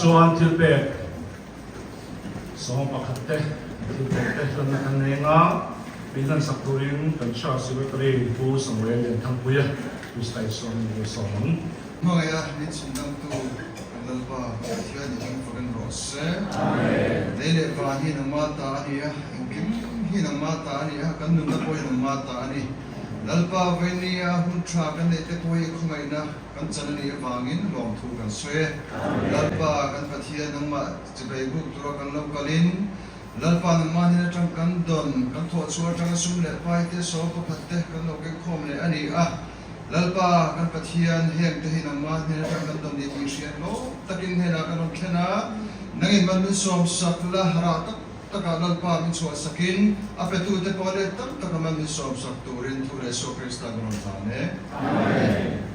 chuan thilpek sawm pakhat te, thilpek te hlanna kan nei anga min hlansak turin kan Church Secretary Pu Samuel Lianthangpuia Krista Isua min lo sawm ang. Hmangaih a min chhundangtu kan Lalpa Pathian i hming fakin rawh se. Lei leh van hi nangmah ta a ni a, engkim hi nangmah ta a ni a, kan nunna pawh hi nangmah ta a ni. Lalpa Vainia hun tha kan neih te pawh hi khawngaihna kan chan a nih avangin lawmthu kan sawi e. Lalpa kan Pathian nangmah chibei buk tura kan lo kalin Lalpa nangmah hnen atang kan dawn, kan thawhchhuah atanga sum leh pai te, saw pakhat te kan lo kengkhawm leh a ni a. Lalpa kan Pathian heng te hi nangmah hnen atang kan dawn ni tih hriat lawm takin hnenah kan rawn thlen a, nangin man min sawm sak la, rah tak takah Lalpa min chhuah sakin a petute pawh let tam taka man min sawm sak turin thu leh Isua Krista ka rawn hlan e. Amen.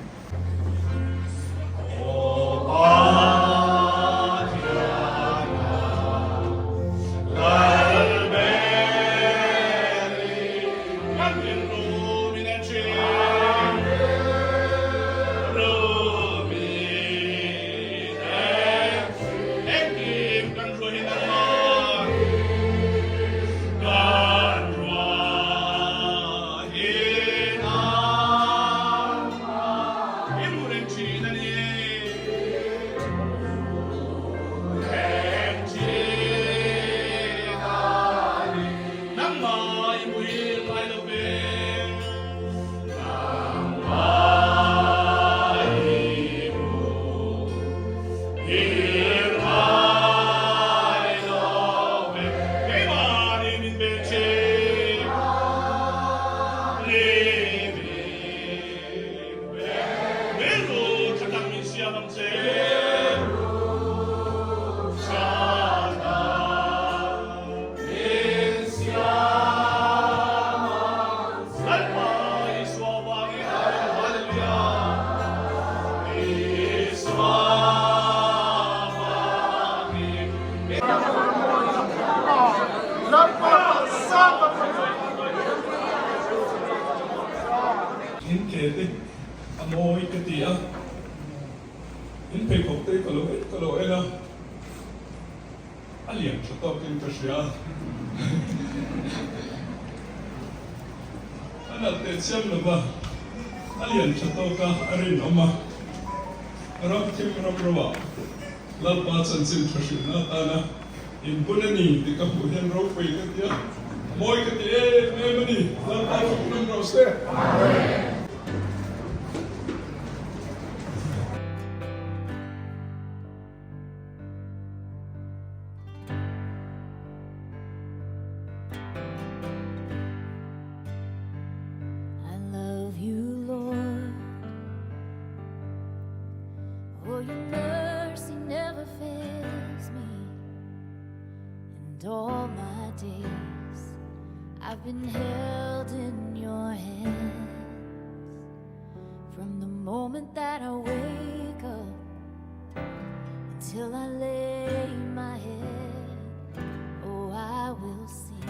In ke te a mawi ka ti a, in pheikhawk te ka lo en ka lo en a, a lian tha tawkin ka hria. A nalh teh chiam lo va, a lian tha tawk a, a rinawm a, ram thim ram roah Lalpa chanchin tha hrilhna atana inbun a ni tih ka hmuh hian ropui ka ti a, mawi ka ti em em a ni. Lalpa ropui rawh se. I love you, Lord. Oh, your mercy never fails me. And all my days I've been held in your hands. From the moment that I wake up until I lay my head, oh, I will sing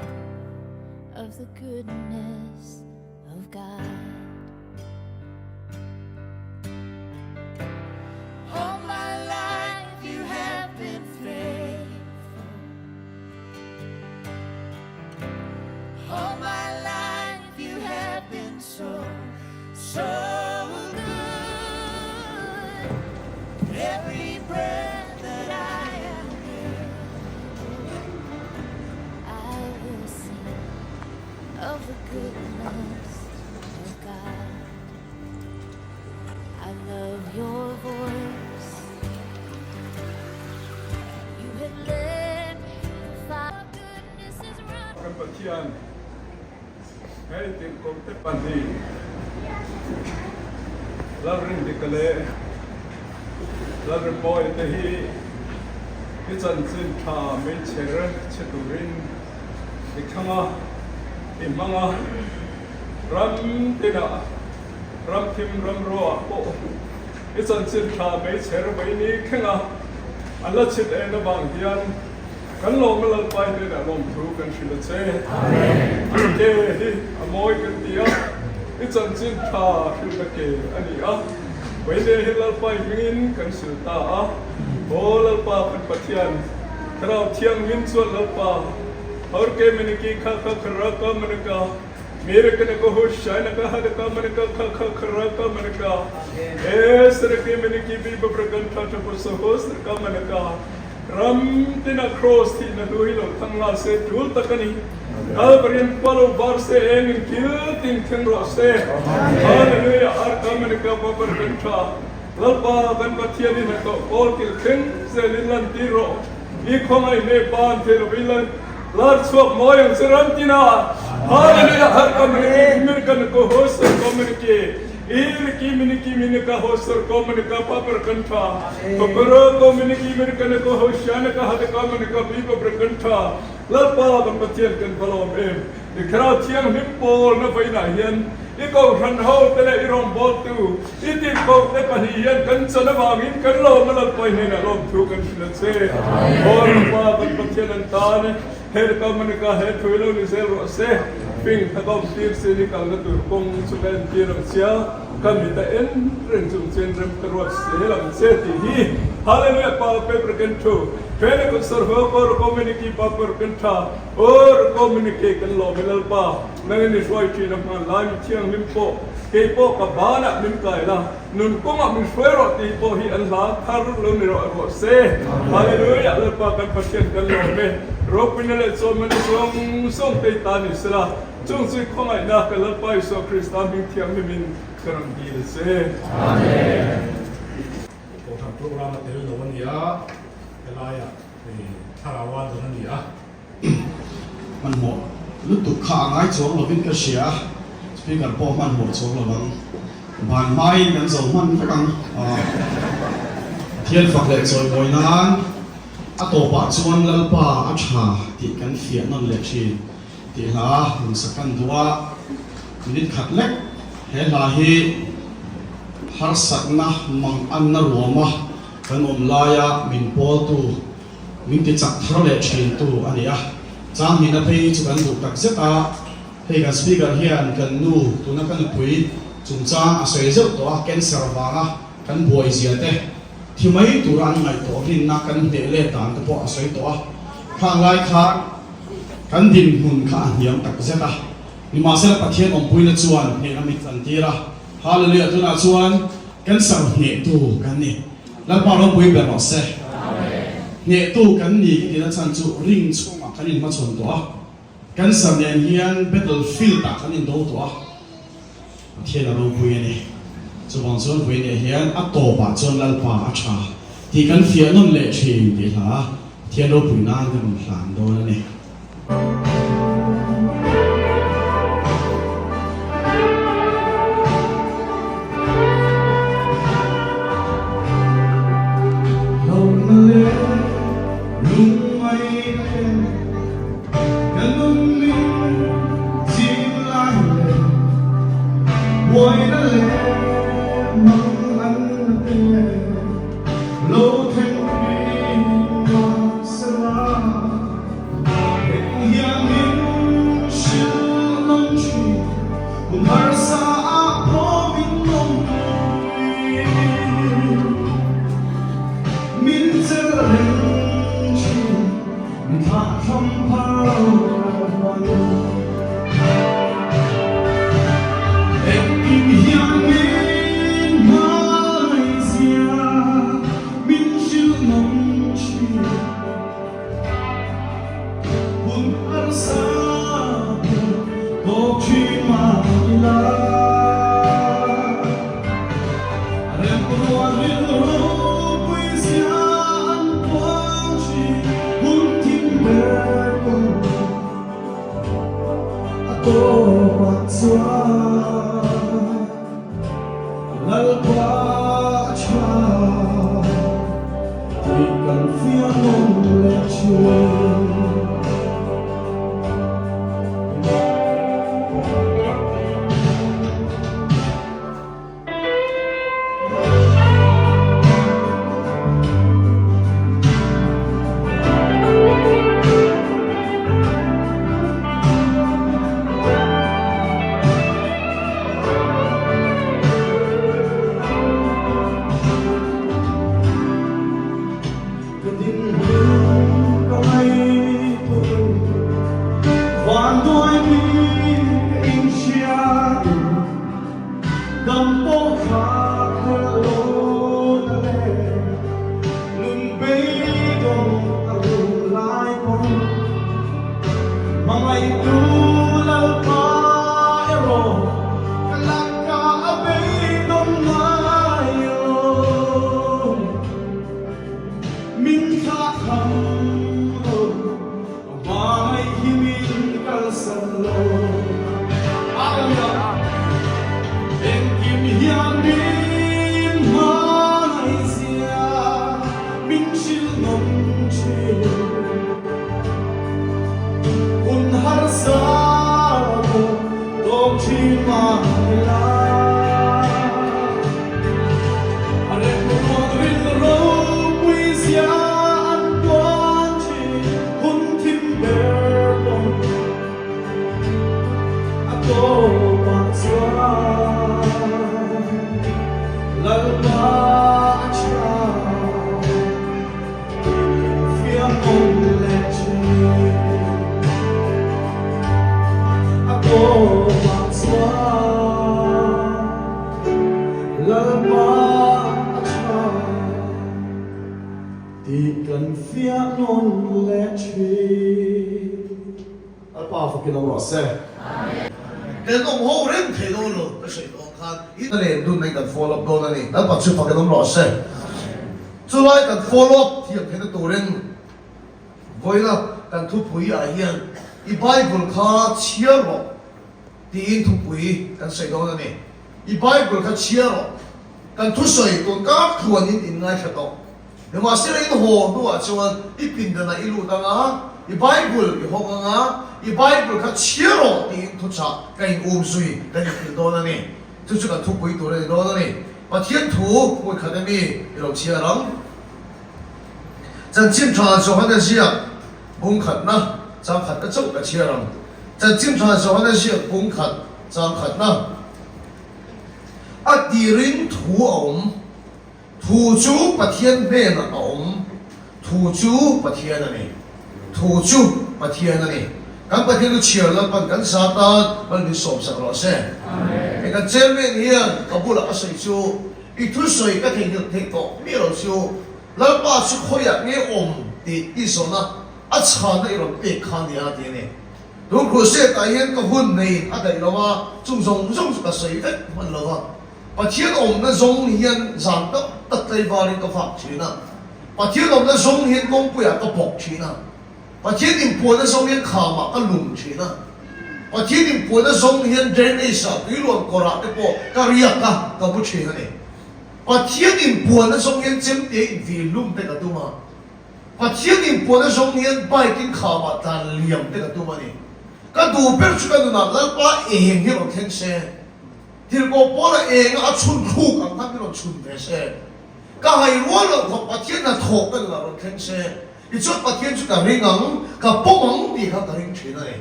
of the goodness of God. All my life you have been faithful. All my life you have been so, so good. Every breath that I am able, I will sing of the goodness of God. I love your voice. You have led me through the fire. Goodness is running. Kan Pathian hei tirhkoh te pahnih Lalrindika leh Lalrimawia te hi i chanchin tha meichher chhe turin i thlang a, i hmang a, ram tinah ram thim ram ruah pawh i chanchin tha meichher mai ni thleng a, an la chhit en avang hian kan lawm a Lalpai hnenah lawmthu kan hrilh a che. An ke hi a mawi kan ti a, i chanchin tha hrilhna ke a ni a, Vaine hi Lalpai hmingin kan sil ta a. Aw Lalpa kan Pathian, Thlarau Thianghlim chuan Lalpa, Hor ke meniki kha kha khra ka manaka, mere ka na ka ho shai na ka ha ka manaka kha kha khra ka manaka, e sar ke meniki bi babra kan tha tha po so ho sar ka manaka, ram tina cross thi na hu hi lo thang la se tul tak ani. Kalvarin khua lo var se eng in kil tin thleng rawh se. Hallelujah ar ka manaka babra kan tha. Lalpa kan Pathian in hnathawh kawl kil thleng zel in lan tir rawh. I khawngaih hle ban thei lo in lan lar chhuak mawi ang che ram tin a. Hallelujah har ka miniki mir ka nako ho sor ko miniki ir ki miniki minika ho sor ko minika pa par kan tha kokoro ko miniki mir ka nako ho shan ka hat ka minika bi pa par kan tha Lalpa kan Pathian kan va lawm em. I Thlarau Thianghlim pawl na vawiinah hian i kohhran ho te leh i rawngbawltu i tirhkoh te pahnih hian kan chan avangin kan lawm a Lalpa hnenah lawmthu kan hrilh a che. Aw Lalpa kan Pathian an tan e, he laka Monica he thu ilo ni zel rawh se, fing kha ka awm tir sin i kalna tur kawng chu ka entir ang chia, ka mit a en reng chung chen rem ka ruat zel ang che tih hi Hallelujah Pa paper ken thu, Ṭhena kut sawrhua kawr community paper ken ṭha. Aw communicate kan lawm i Lalpa, nang in i hruai thin a hman lai mi thianghlim pawh kei pawh ka banah min kai la, nun kawngah min hruai rawh tih pawh hi an hla thar lo ni rawh rawh se. Hallelujah Lalpa kan Pathian kan lawm e, ropuina leh chawmana zawng zawng te i ta ni sela, chung chu i khawngaihna kan Lalpa Isua Krista hming thianghlim in ka rawn dil che. Amen. Kohhran program a tel lo a nia, helaiah hei thlarau a dawn a ni a. Hmanhmawh lutuk kha a ngai chuang lovin ka hria a, speaker pawh hmanhmawh chuang lo ang. Van hmain kan zo hman vek ang. Pathian fak leh chawimawi nan a tawpah chuan Lalpa a tha tih kan fiah nawn leh thin tih hla hmun sak kan duh a, minute khat lek he hla hi harsatna mang anna ruama kan awm laia min pawltu Min ti chak thar leh thin tu a ni a, chang hnihna phei chu kan duh tak zet a, hei kan speaker hian kan nu tuna ka nupui chungchang a sawi zeuh tawh a, cancer vanga kan buai zia te, thi mai tura an ngaihtuah rinna kan hneh let dan te pawh a sawi tawh a, khang lai khan kan dinhmun kha a hniam tak zet a, nimahsela Pathian awmpuina chuan hnehna mit an tir a, Hallelujah tunah chuan cancer hnehtu kan ni. Lalpa ropui ber rawh se. Hnehtu kan ni ka tihna chhan chu ring chhungah kan inhmachhawn tawh a, cancer nen hian battle field ah kan indo tawh a, Pathian a ropui a ni. Chuvang chuan vawi neh hian a tawpah chuan Lalpa a tha tih kan fiah nawn leh thin tih hla Pathian ropui nan ka rawn hlan dawn a ni. Hlauhna leh lungngaihna ten ka nun min chim lai leh buaina leh manganna te lo thleng thin mahsela. Eng hian min hrilh nawm thin, kum harsa ah pawh min lawmpui. Min chelh reng thin, mi thlah thlam phar lo. Engkim hian min hmangaihzia min hrilh nawm thin. Hun harsa pawh tawp thin mah ila, remruat rilru zia an puang thin. Hun thim ber pawh a tawpah chuan Lalpa a tha. Tih kan fiah nawn leh thin. Vanduai mi ka inhriat Dam pawh thlak hlelh lo na le Nun beidawng a rum lai pawn Hmangaihtu Lalpa erawh ka lakka a beidawng ngai lo. Min thlah tham lo. Hmangaih hi min kalsan lo. Hallelujah. Engkim hian min hmangaih zia min hrilh nawm thin. Hun harsa pawh tawk thin mah ila. A remruat rin ropui zia an tuan thin hun thim ber pawn a tawpah chuan Lalpa a tha fiam awm leh thin a tawpah chuan Lalpa a tha tih kan fiah nawn leh thin. Lalpa fakin awm rawh se. Kan awm ho reng thei dawn lo ka sawi dawn khan i len dun mai kan follow up dawn a ni. Lalpa chu fakin awm rawh se. Chulai kan follow up thiam theihna turin vawiina kan thupui ah hian i Bible kha chhiar rawh tiin thupui kan sawi dawn a ni. I Bible kha chhiar rawh. Kan thusawi tun kar thuanin in ngaithla tawh. Nimahsela in haw hnuah chuan i pindanah i lut ang a, i Bible i hawng ang a, i Bible kha chhiar rawh tiin thuchah ka in um zui kan inhrilh dawn a ni. Chu chu kan thupui tur a ni dawn a ni. Pathian thu hmui khat emi i lo chhiar ang? Chanchin tha Johana ziak bung khatna chang khatna chauh ka chhiar ang. Chanchin tha Johana ziak bung khat chang khatna. A tirin thu a awm. Thu chu Pathian hnenah a awm. Thu chu Pathian a ni. Thu chu Pathian a ni. Kan Pathian chu chhiar Lalpan kan sa tan mal min sawmsak rawh se. Hei kan chairman hian ka bulah a sawi chu i thusawi ka theihnghilh theih tawh miah lo chu Lalpa chu khawiah nge awm tih i zawhna a chhanna i rawn pek kha a nia ti a ni. Tun crusade ah hian ka hun nei a daih lo a, chung zawng zawng chu ka sawi vek hman lo va. Pathian awmna zawng hian zan tak tak tlaivarin ka vak thin a, Pathian awmna zawng hian kawngpuiah ka bawk thin a, Pathian inpuanna zawng hian khamah ka lum thin a, Pathian inpuanna zawng hian drainage ah tuiluan kawrah te pawh ka riak a, ka mu thin a ni. Pathian inpuanna zawng hian chemte invil hlum te ka tum a. Pathian inpuan a zawng hian bike in khamah tlan liam te ka tum a ni. Ka duh ber chu ka nunah Lalpa eng hi rawn thleng se, thilkawh pawla enga a chhun thluk ang khan min rawn chhun ve se, ka hai rual loh khawp Pathian hnathawh ka nunah rawn thleng se, tichuan Pathian chu ka ring ang, ka pawm ang tih kha ka ring thin a ni.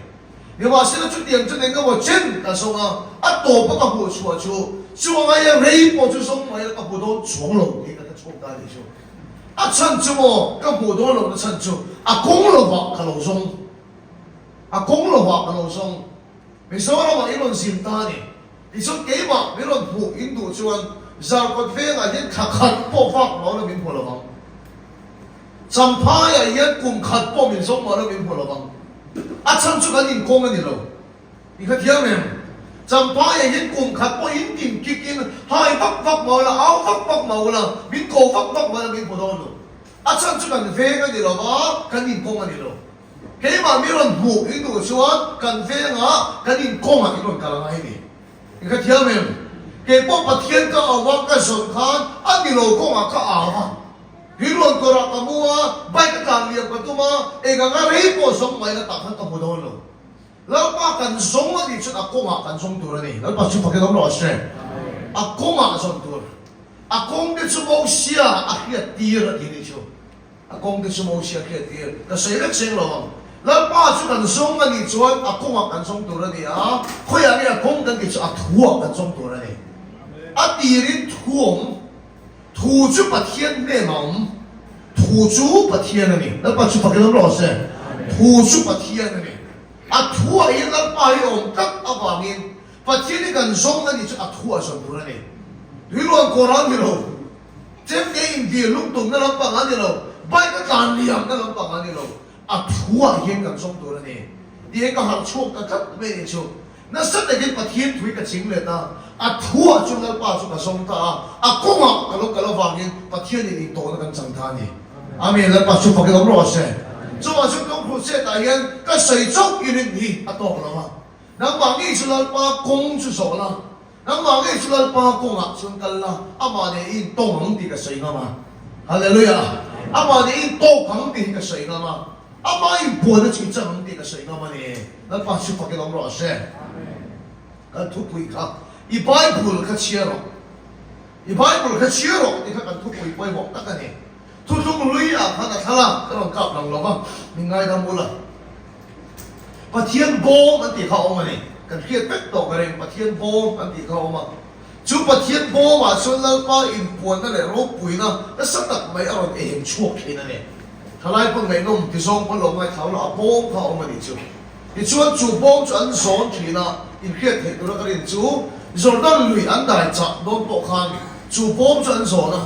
Nimahsela chutiang chuan eng emaw chen ka zawng a, a tawpa ka hmuh chhuah chu chu angaia rei pawh chu zawng mai la ka hmu dawn chuang lo tih ka hre chhuak ta a nih chu. A chhan chu maw ka hmuh dawn lohna chhan chu a kawng lovah ka lo zawng. A kawng lovah ka lo zawng. Mizoramah i rawn zin ta a ni. Tichuan keimah min rawn hmuh in duh chuan Zarkawt vengah hian thla khat pawh vak mau lo min hmu lovang. Champhaiah hian kum khat pawh min zawng mau lo min hmu lovang. A chhan chu kan inkawng a ni lo. I kha thiam em? Champhaiah hian kum khat pawh in tin kik in hai vak vak mau la, au vak vak mau la, min ko vak vak mau la min hmu dawn lo. A chhan chu kan veng a ni lo va, kan inkawng a ni lo. Keimah mi rawn hmuh in duh chuan kan vengah kan inkawngah in rawn kal a ngai a ni. I kha thiam em? Keipawh Pathian ka au a, ka zawn khan a ni lo kawngah ka au a. Rilruan kawrah ka mu a, bike a tlan liam ka tum a, eng anga rei pawh zawng mai la tah khan ka hmu dawn lo. Lalpa kan zawng a nih chuan a kawngah kan zawng tur a ni. Lalpa chu fakin awm rawh se. A kawngah zawn tur. A kawng te chu Mosia a hriat tir a ti nih chu. A kawng te chu Mosia a hriat tir. Ka sawi vek seng lo ang. Lalpa chu kan zawng a nih chuan a kawngah kan zawng tur a ni a, khawiah nge a kawng kan tih chu a thuah kan zawng tur a ni. A tirin thu awm. Thu chu Pathian hnen a awm. Thu chu Pathian a ni. Lalpa chu fakin awm rawh se. Thu chu Pathian a ni. A thuah hian Lalpa hi awm tlat avangin Pathian hi kan zawng a nih chu a thuah zawn tur a ni. Tuirual kawr a ni lo, chemte indir lungtumna lampang a ni lo, bike a tlan liamna lampang a ni lo, a thuah hian kan zawng tur a ni. Tihian ka harh chhuak ta tlat mai a nih chu. Nasa takin Pathian thui ka ching let a, a thuah chu Lalpa chu ka zawng ta a, a kawngah ka lo kal avangin Pathianin intawhna kan chang ta a ni. Amen, Lalpa chu fakin awm rawh se. Chuvang chu Tawngkhur chetah hian ka sawi chauh i rin hi a tawk lo a. Nangmah ngei chu Lalpa kawng chu zawh la, nangmah ngei chu Lalpa kawngah chuan kal la, amah nen i intawng ang tih ka sawi ngam a. Hallelujah! Amah nen i intawk ang tih hi ka sawi ngam a. Amah inpuanna chu i chang ang tih ka sawi ngam a ni. Lalpa chu fakin awm rawh se. Kan thupui kha i Bible kha chhiar rawh. I Bible kha chhiar rawh tih kha kan thupui pawimawh tak a ni. Thuthlung hlui ah khan a thlalak ka rawn kap lang lo va, min ngaidam ula. Pathian bawm an tih kha a awm a ni. Kan hriat vek tawh ka ring, Pathian bawm an tih kha a awm a. Chu Pathian bawmah chuan Lalpa inpuanna leh ropuina nasa tak mai a rawn eng chhuak thin a ni. Thalai pawn ngaihnawm ti zawng pawn lo ngaithlau la, a bawm kha a awm a nih chu. Tichuan chu bawm chu an zawn thin a, inhriat theih tura ka rin chu Jordan lui an dai chah dawn pawh khan chu bawm chu an zawn a.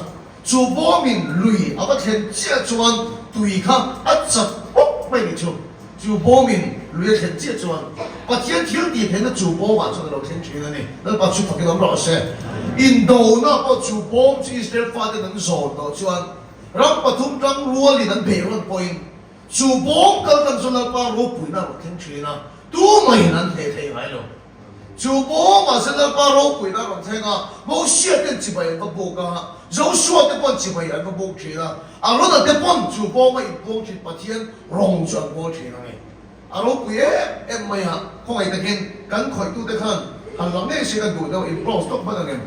Chu bawmin lui a va thlen chiah chuan tui kha a chat pawp mai nih chu. Chu bawmin lui a thlen chiah chuan Pathian thil tih theihna chu bawmah chuan a lo thleng thin a ni. Lalpa chu fakin awm rawh se. Indona pawh chu bawm chu Israel faten an zawn tawh chuan ram pathum tang rualin an beih rawn pawhin chu bawm kal tang chuan Lalpa ropuina a rawn thleng thin a, tumahin an hneh thei ngai lo. Chu bawmah chuan Lalpa ropuina a rawn thleng a, Mosia ten chibai an va buk a, Joshua te pawn chibai an va buk thin a, Arona te pawn chu bawma inpuang thin Pathian rawng chu an bawl thin a ni. A ropui em em mai a, khawngaih takin kan khawihtute khan han lang ngei se ka duh deuh in browse tawk hman angem?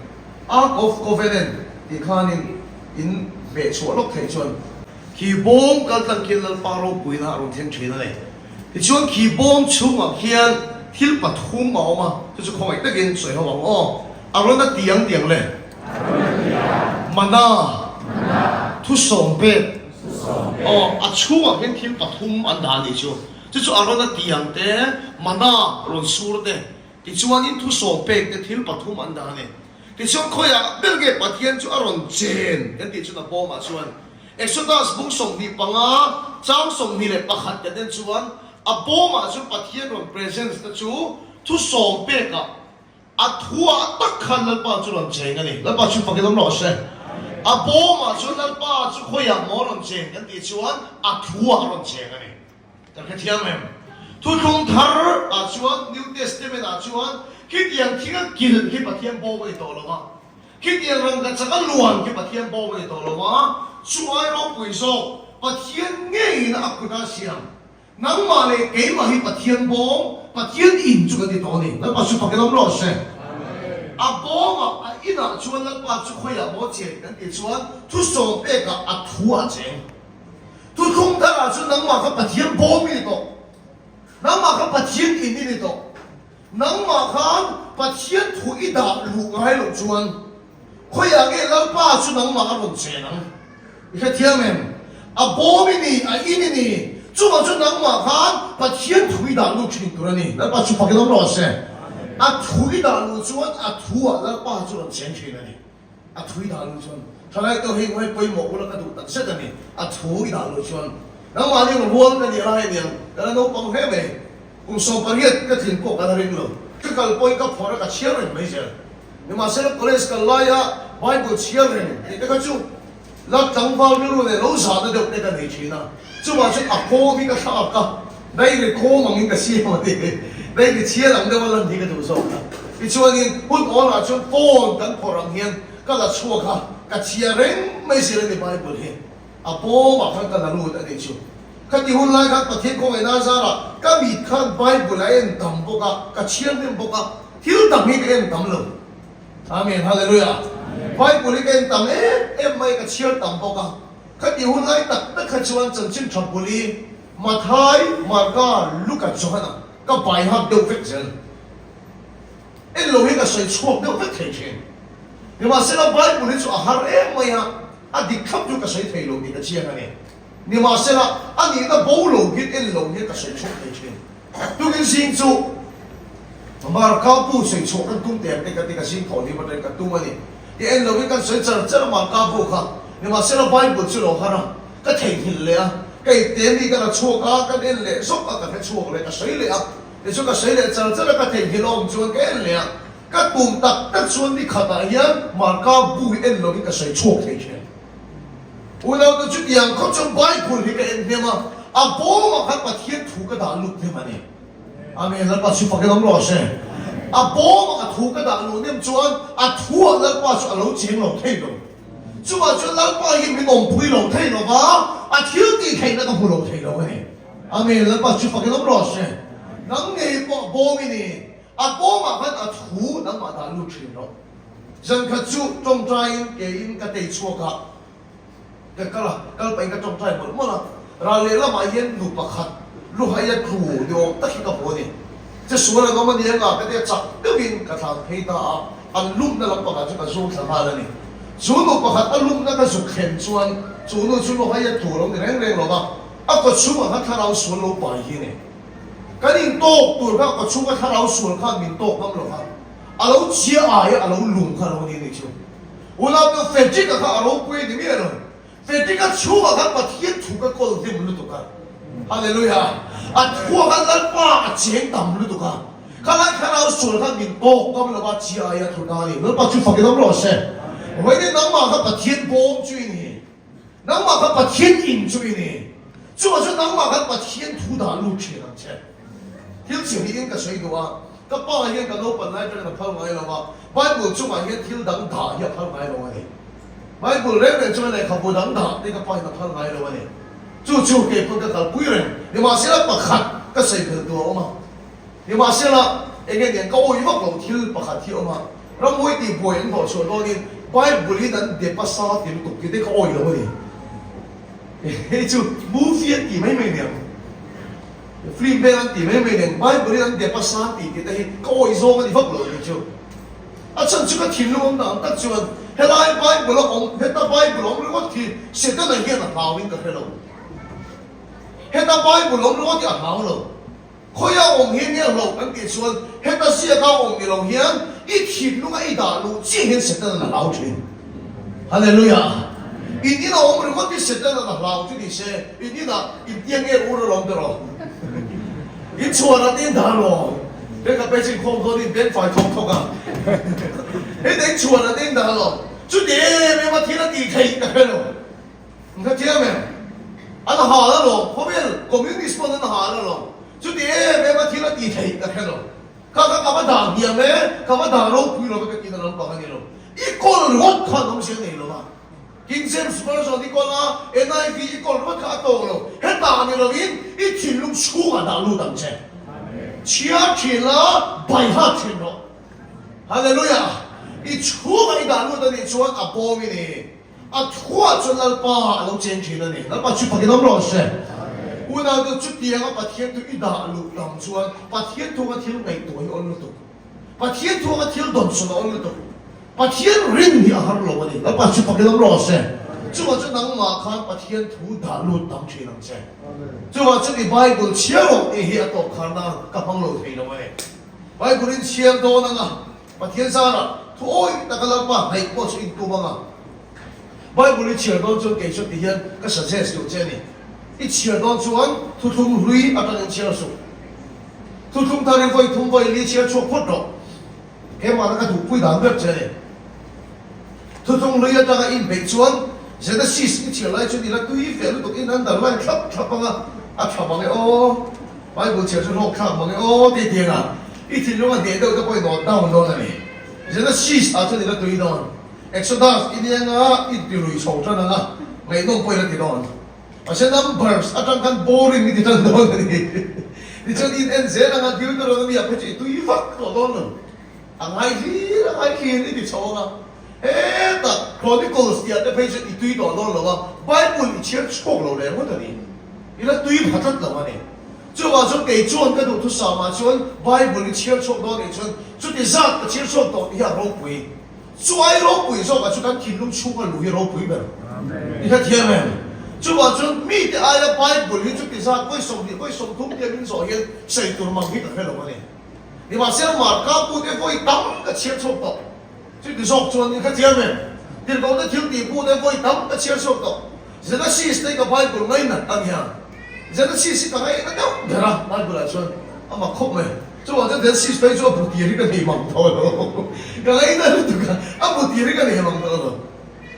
Ark of Covenant tih khanin in hmeh chhuah lawk theih chuan khi bawm kal tlang khian Lalpa ropuina a rawn thleng thin a ni. Tichuan khi bawm chhungah khian thil pathum a awm a, chu chu khawngaih takin sawi ho ang aw. A rawn a tiang tiang le. Mana. Thusawm pek. Aw, a chhungah khian thil pathum an dah a nih chu. Chu chu a rawn a tiang te, mana rawn sur te, tichuanin thusawm pek te thil pathum an dah a ni. Tichuan khawiah ber nge Pathian chu a rawn chen kan tih chuan a bawmah chuan Exodus bung 25 chang 21 kan en chuan a bawmah chuan Pathian rawn presence na chu thu sawm pekah a thuah tak khan Lalpa chu rawn cheng a ni. Lalpa chu fakin awm rawh se. A bawmah chuan Lalpa chu khawiah maw rawn cheng kan tih chuan a thuah a rawn cheng a ni. Kan hrethiam em? Thuthlung thar ah chuan, New Testament ah chuan, khitiang thing a kilh hi Pathian bawm a ni tawh lo va, khitiang rangka chak a luan khi Pathian bawm a ni tawh lo va, chu ai ropui zawk Pathian ngeiin a kut a siam. Nangmah leh keimah hi Pathian bawm, Pathian in chu kan ti tawh a ni. Lalpa chu fakin awm rawh se. A bawmah, a inah chuan Lalpa chu khawiah maw chen kan tih chuan thusawm pekah a thu ah cheng. Thuthlung tharah chuan nangmah kha Pathian bawm i ni tawh. Nangmah kha Pathian in i ni tawh. Nangmah khan Pathian thu i dah luh ngai loh chuan khawiah nge Lalpa chu nangmah a rawn chen ang? I hrethiam em? A bawm i ni, a in i ni. Chuvang chuan nangmah khan Pathian thu i dah lut thin tur a ni. Lalpa chu fakin awm rawh se. A thu i dah luh chuan a thuah Lalpa chu rawn chen thin a ni. A thu i dah luh chuan thalai tawh hi ngawi pawimawh ula ka duh tak zet a ni. A thu i dah luh chuan nangmahni ang rual ka nih lai aniang ka la naupang hle mai. Kum 18 ka thin pawh ka la ring lo. Ka kal pawhin ka phawrh a ka chhiar reng mai zel. Nimahsela college kal laia Bible chhiar reng tih te kha chu la tlangval rilru leh lo zahna deuh te ka nei thin a. Chuvang chuan a kawm hi ka thlak a, diary kawm angin ka siam a ni. Diary chhiar ang deuha lan hi ka duh zawk a. Tichuanin hun awlah chuan phone kan phawrh ang hian ka la chhuak a, ka chhiar reng mai zel a ni Bible hi. A bawmah khan ka la lut a nih chu. Khati hun lai khan Pathian khawngaihna zarah ka mit khan Bible a en tam bawk a, ka chhiar hnem bawk a, thil dang hi ka en tam lo. Amen Hallelujah. Bible hi ka en tam em em mai, ka chhiar tam bawk a. Khati hun lai tak tak kha chuan chanchin tha buli Mathai, Marka, Luka, Johana ka bai hak deuh vek zel. En lo hi ka sawi chhuak deuh vek thei thin. Nimahsela Bible hi chu a har em mai a, a dik thlap chu ka sawi thei lo tih ka chiang a ni. Nimahsela a nihna bo lo hian en lo hian ka sawi chhuak thei thin. Tukin zing chu Marka bu sawi chhuah kan tum teh ang te ka ti ka zing thawh hlim atangin ka tum a ni. I en loin kan sawi char char a Marka bu kha. Nimahsela Bible chu lo har a, ka theihnghilh leh a, ka ipte mi ka la chhuak a, kan en leh zawk a, ka hre chhuak leh ka sawi leh a. Tichuan ka sawi leh char char a, ka theihnghilh a awm chuan ka en leh a. Ka tum tak tak chuan ni khatah hian Marka bu hi en loin ka sawi chhuak thei thin. Unaute chutiang khawp chuan Bible hi ka en hnem a, a bawmah khan Pathian thu ka dah lut hnem a ni. Amen, Lalpa chu fakin awm rawh se. A bawmah a thu ka dah luh hnem chuan a thuah Lalpa chu a lo cheng lo thei lo. Chuvah chuan Lalpa hi min awmpui lo thei lo va, a thil tih theihna ka hmu lo thei lo a ni. Amen, Lalpa chu fakin awm rawh se. Nang ngei pawh bawm i ni. A bawmah khan a thu nangmah dah lut thin rawh. Zankhat chu tawngtaiin keiin ka tei chhuak a, ka kal a, kal pahin ka tawngtai mawlh mawlh a. Ral lehlamah hian nu pakhat luhaia tlu ni awm tak hi ka hmu a ni. Che sual an awm a ni anga ka tia chak deuhin ka thlan phei ta a, an lumna lampangah chu ka zum thla nghal a ni. Chu nu pakhat a lumna ka zuk thlen chuan chu nu chu luhaia tlu lo ni reng reng lo va, a kawchhungah khan thlarau sual lo pai hi a ni. Kan intawk tur kha kawchhunga thlarau sual khan min tawk ngam lo va. A lo chhia ai a, a lo lung kha a lo ni a nih chu. Unau Frederick-a kha a ropui a ni miah lo. Frederick-a chhungah khan Pathian thu ka kawl hnem lutuk a. Hallelujah! A thuah khan Lalpa a cheng tam lutuk a. Khalai thlarau sual khan min tawk ngam lo va, chhia ai a thu ta a ni. Lalpa chu fakin awm rawh se. Vawiin nangmah kha Pathian bawm chu i ni. Nangmah kha Pathian in chu i ni. Chuvah chuan nangmah khan Pathian thu dah lut thin ang che. Thil chi hnihin ka sawi duh a, ka pa hian ka naupan lai atangin a phal ngai lo a, Bible chungah hian thil dang dah hi a phal ngai lo a ni. Bible reng reng chunga lehkhabu dang dah te ka pa in a phal ngai lo a ni. Chu chu kei pawn ka kalpui reng. Nimahsela pakhat ka sawi belh tur a awm a. Nimahsela, eng nge niang ka awih vak lo thil pakhat hi a awm a, ramhuai tih buai an hlawh chhuah dawnin Bible in an dep a sa ti lutuk tih te ka awih lo a ni. Hei chu movie an tih mai mai niang, film vel an tih mai mai niang, Bible in an dep a sa tih tih te hi ka awih zawng a ni vak lo tih chu. A chhan chu ka thinlung awm dan tak chuan helai Bible a awm, heta Bible a awm ringawt khi Setana hian a hlauin ka hre lo. Heta Bible a awm ringawt hi a hlau lo. Khawia awm hi nge hlauh kan tih chuan heta ziaka awm ni lo hian i thinlunga i dah luh chiah hian Satan-an a hlau thin. Hallelujah! In inah awm ringawt hi Satan-an a hlau chu ni se, in inah in tia nge ur alawm te rawh. In chhuanah te in dah alawm. Hei ka page inkhawm dawn in beng fai thawk thawk a. Heta in chhuanah te in dah alawm. Chuti em em a thil a tih theih ka hre lo. Ka thiam em? An hal alawm, khawvel communist pawn an hal alawm. Chuti em em a thil a ti theih ka hre lo. Kha kha ka va dah hniam e, ka va dah ropui lo ve ka tihna lampang a ni lo. I kawl ringawt khan awmzia nei lo a. King James Version i kawl a, NIV i kawl ringawt kha a tawk lo. Hetah ni lovin i thinlung chhungah dah lut ang che. Chhiar thin la, baiha thin rawh. Hallelujah! I chhungah i dah lut a nih chuan a bawm i ni. A thuah chuan Lalpa a lo cheng thin a ni. Lalpa chu fakin awm rawh se. Unau chu chutianga Pathian thu i dah luh tam chuan Pathian thunga thil ngaihtuah hi a awl lutuk. Pathian thunga thil dawnsawn a awl lutuk. Pathian rin hi a har lo a ni. Lalpa chu fakin awm rawh se. Chuvah chuan nangmah khan Pathian thu dah lut tam thin ang che. Chuvah chuan i Bible chhiar rawh tih hi a tawp kharna ka hmang lo thei lo a ni. Bible in chhiar dawn anga Pathian zarah thu awih taka Lalpa hnaih pawh chu intum ang a. Bible i chhiar dawn chuan kei chuan ti hian ka suggest duh che a ni. I chhiar dawn chuan thuthlung hlui atangin chhiar suh. Thuthlung thar i vawi thum vawi li chhiar chhuak phawt rawh. Keimahna ka duhpui dan ber che a ni. Thuthlung hlui atanga inbeih chuan Genesis i chhiar lai chuan i la tui fe lutuk in underline thlap thlap ang a, a tha mang e aw. Bible chhiar chu hlawk thlak mang e aw tih tiang a, i thinlung a hneh deuh te pawh i nawt down dawn a ni. Genesis ah chuan i la tui dawn. Exodus i nia nga i ti lui chho tan ang a, ngaihnawm pawh i la ti dawn. Mahse Numbers atang khan boring i ti tan dawn a ni. Tichuan i in en zel ang a, Deuteronomy ah phei chu i tui vak tawh dawn lo. A ngai hlir a ngai hlir i ti chho ang a. Hetah Chronicles tih ah te phei chuan i tui tawh dawn lo a, Bible i chhiar chhuak lo leh ngawt a ni. I la tui pha tlat lo a ni. Chuvang chuan kei chuan ka duhthusam ah chuan Bible i chhiar chhuak dawn nih chuan chuti zat ka chhiar chhuak tawh tih hi a ropui. Chu ai ropui zawk ah chu kan thinlung chhunga luh hi ropui ber. I hrethiam em? Chuvang chuan mite aia Bible hi chuti zat vawi 20 vawi 30 tia min zawh hian sawi tur mang hi ka hre lo a ni. Nimahsela Marka pute vawi tam ka chhiar chhuak tawh. Chuti zawk chuan in hrethiam em? Tirhkohte thil tih pute vawi tam ka chhiar chhuak tawh. Genesis te hi ka Bible ngainat a nia. Genesis hi ka ngaihna deuh ber a Bible ah chuan a mak khawp mai. Chuvang chuan Genesis phei chu a bu tir hi ka nei mang tawh lo. Ka ngaihna lutuk a, a bu tir hi ka nei mang tawh lo.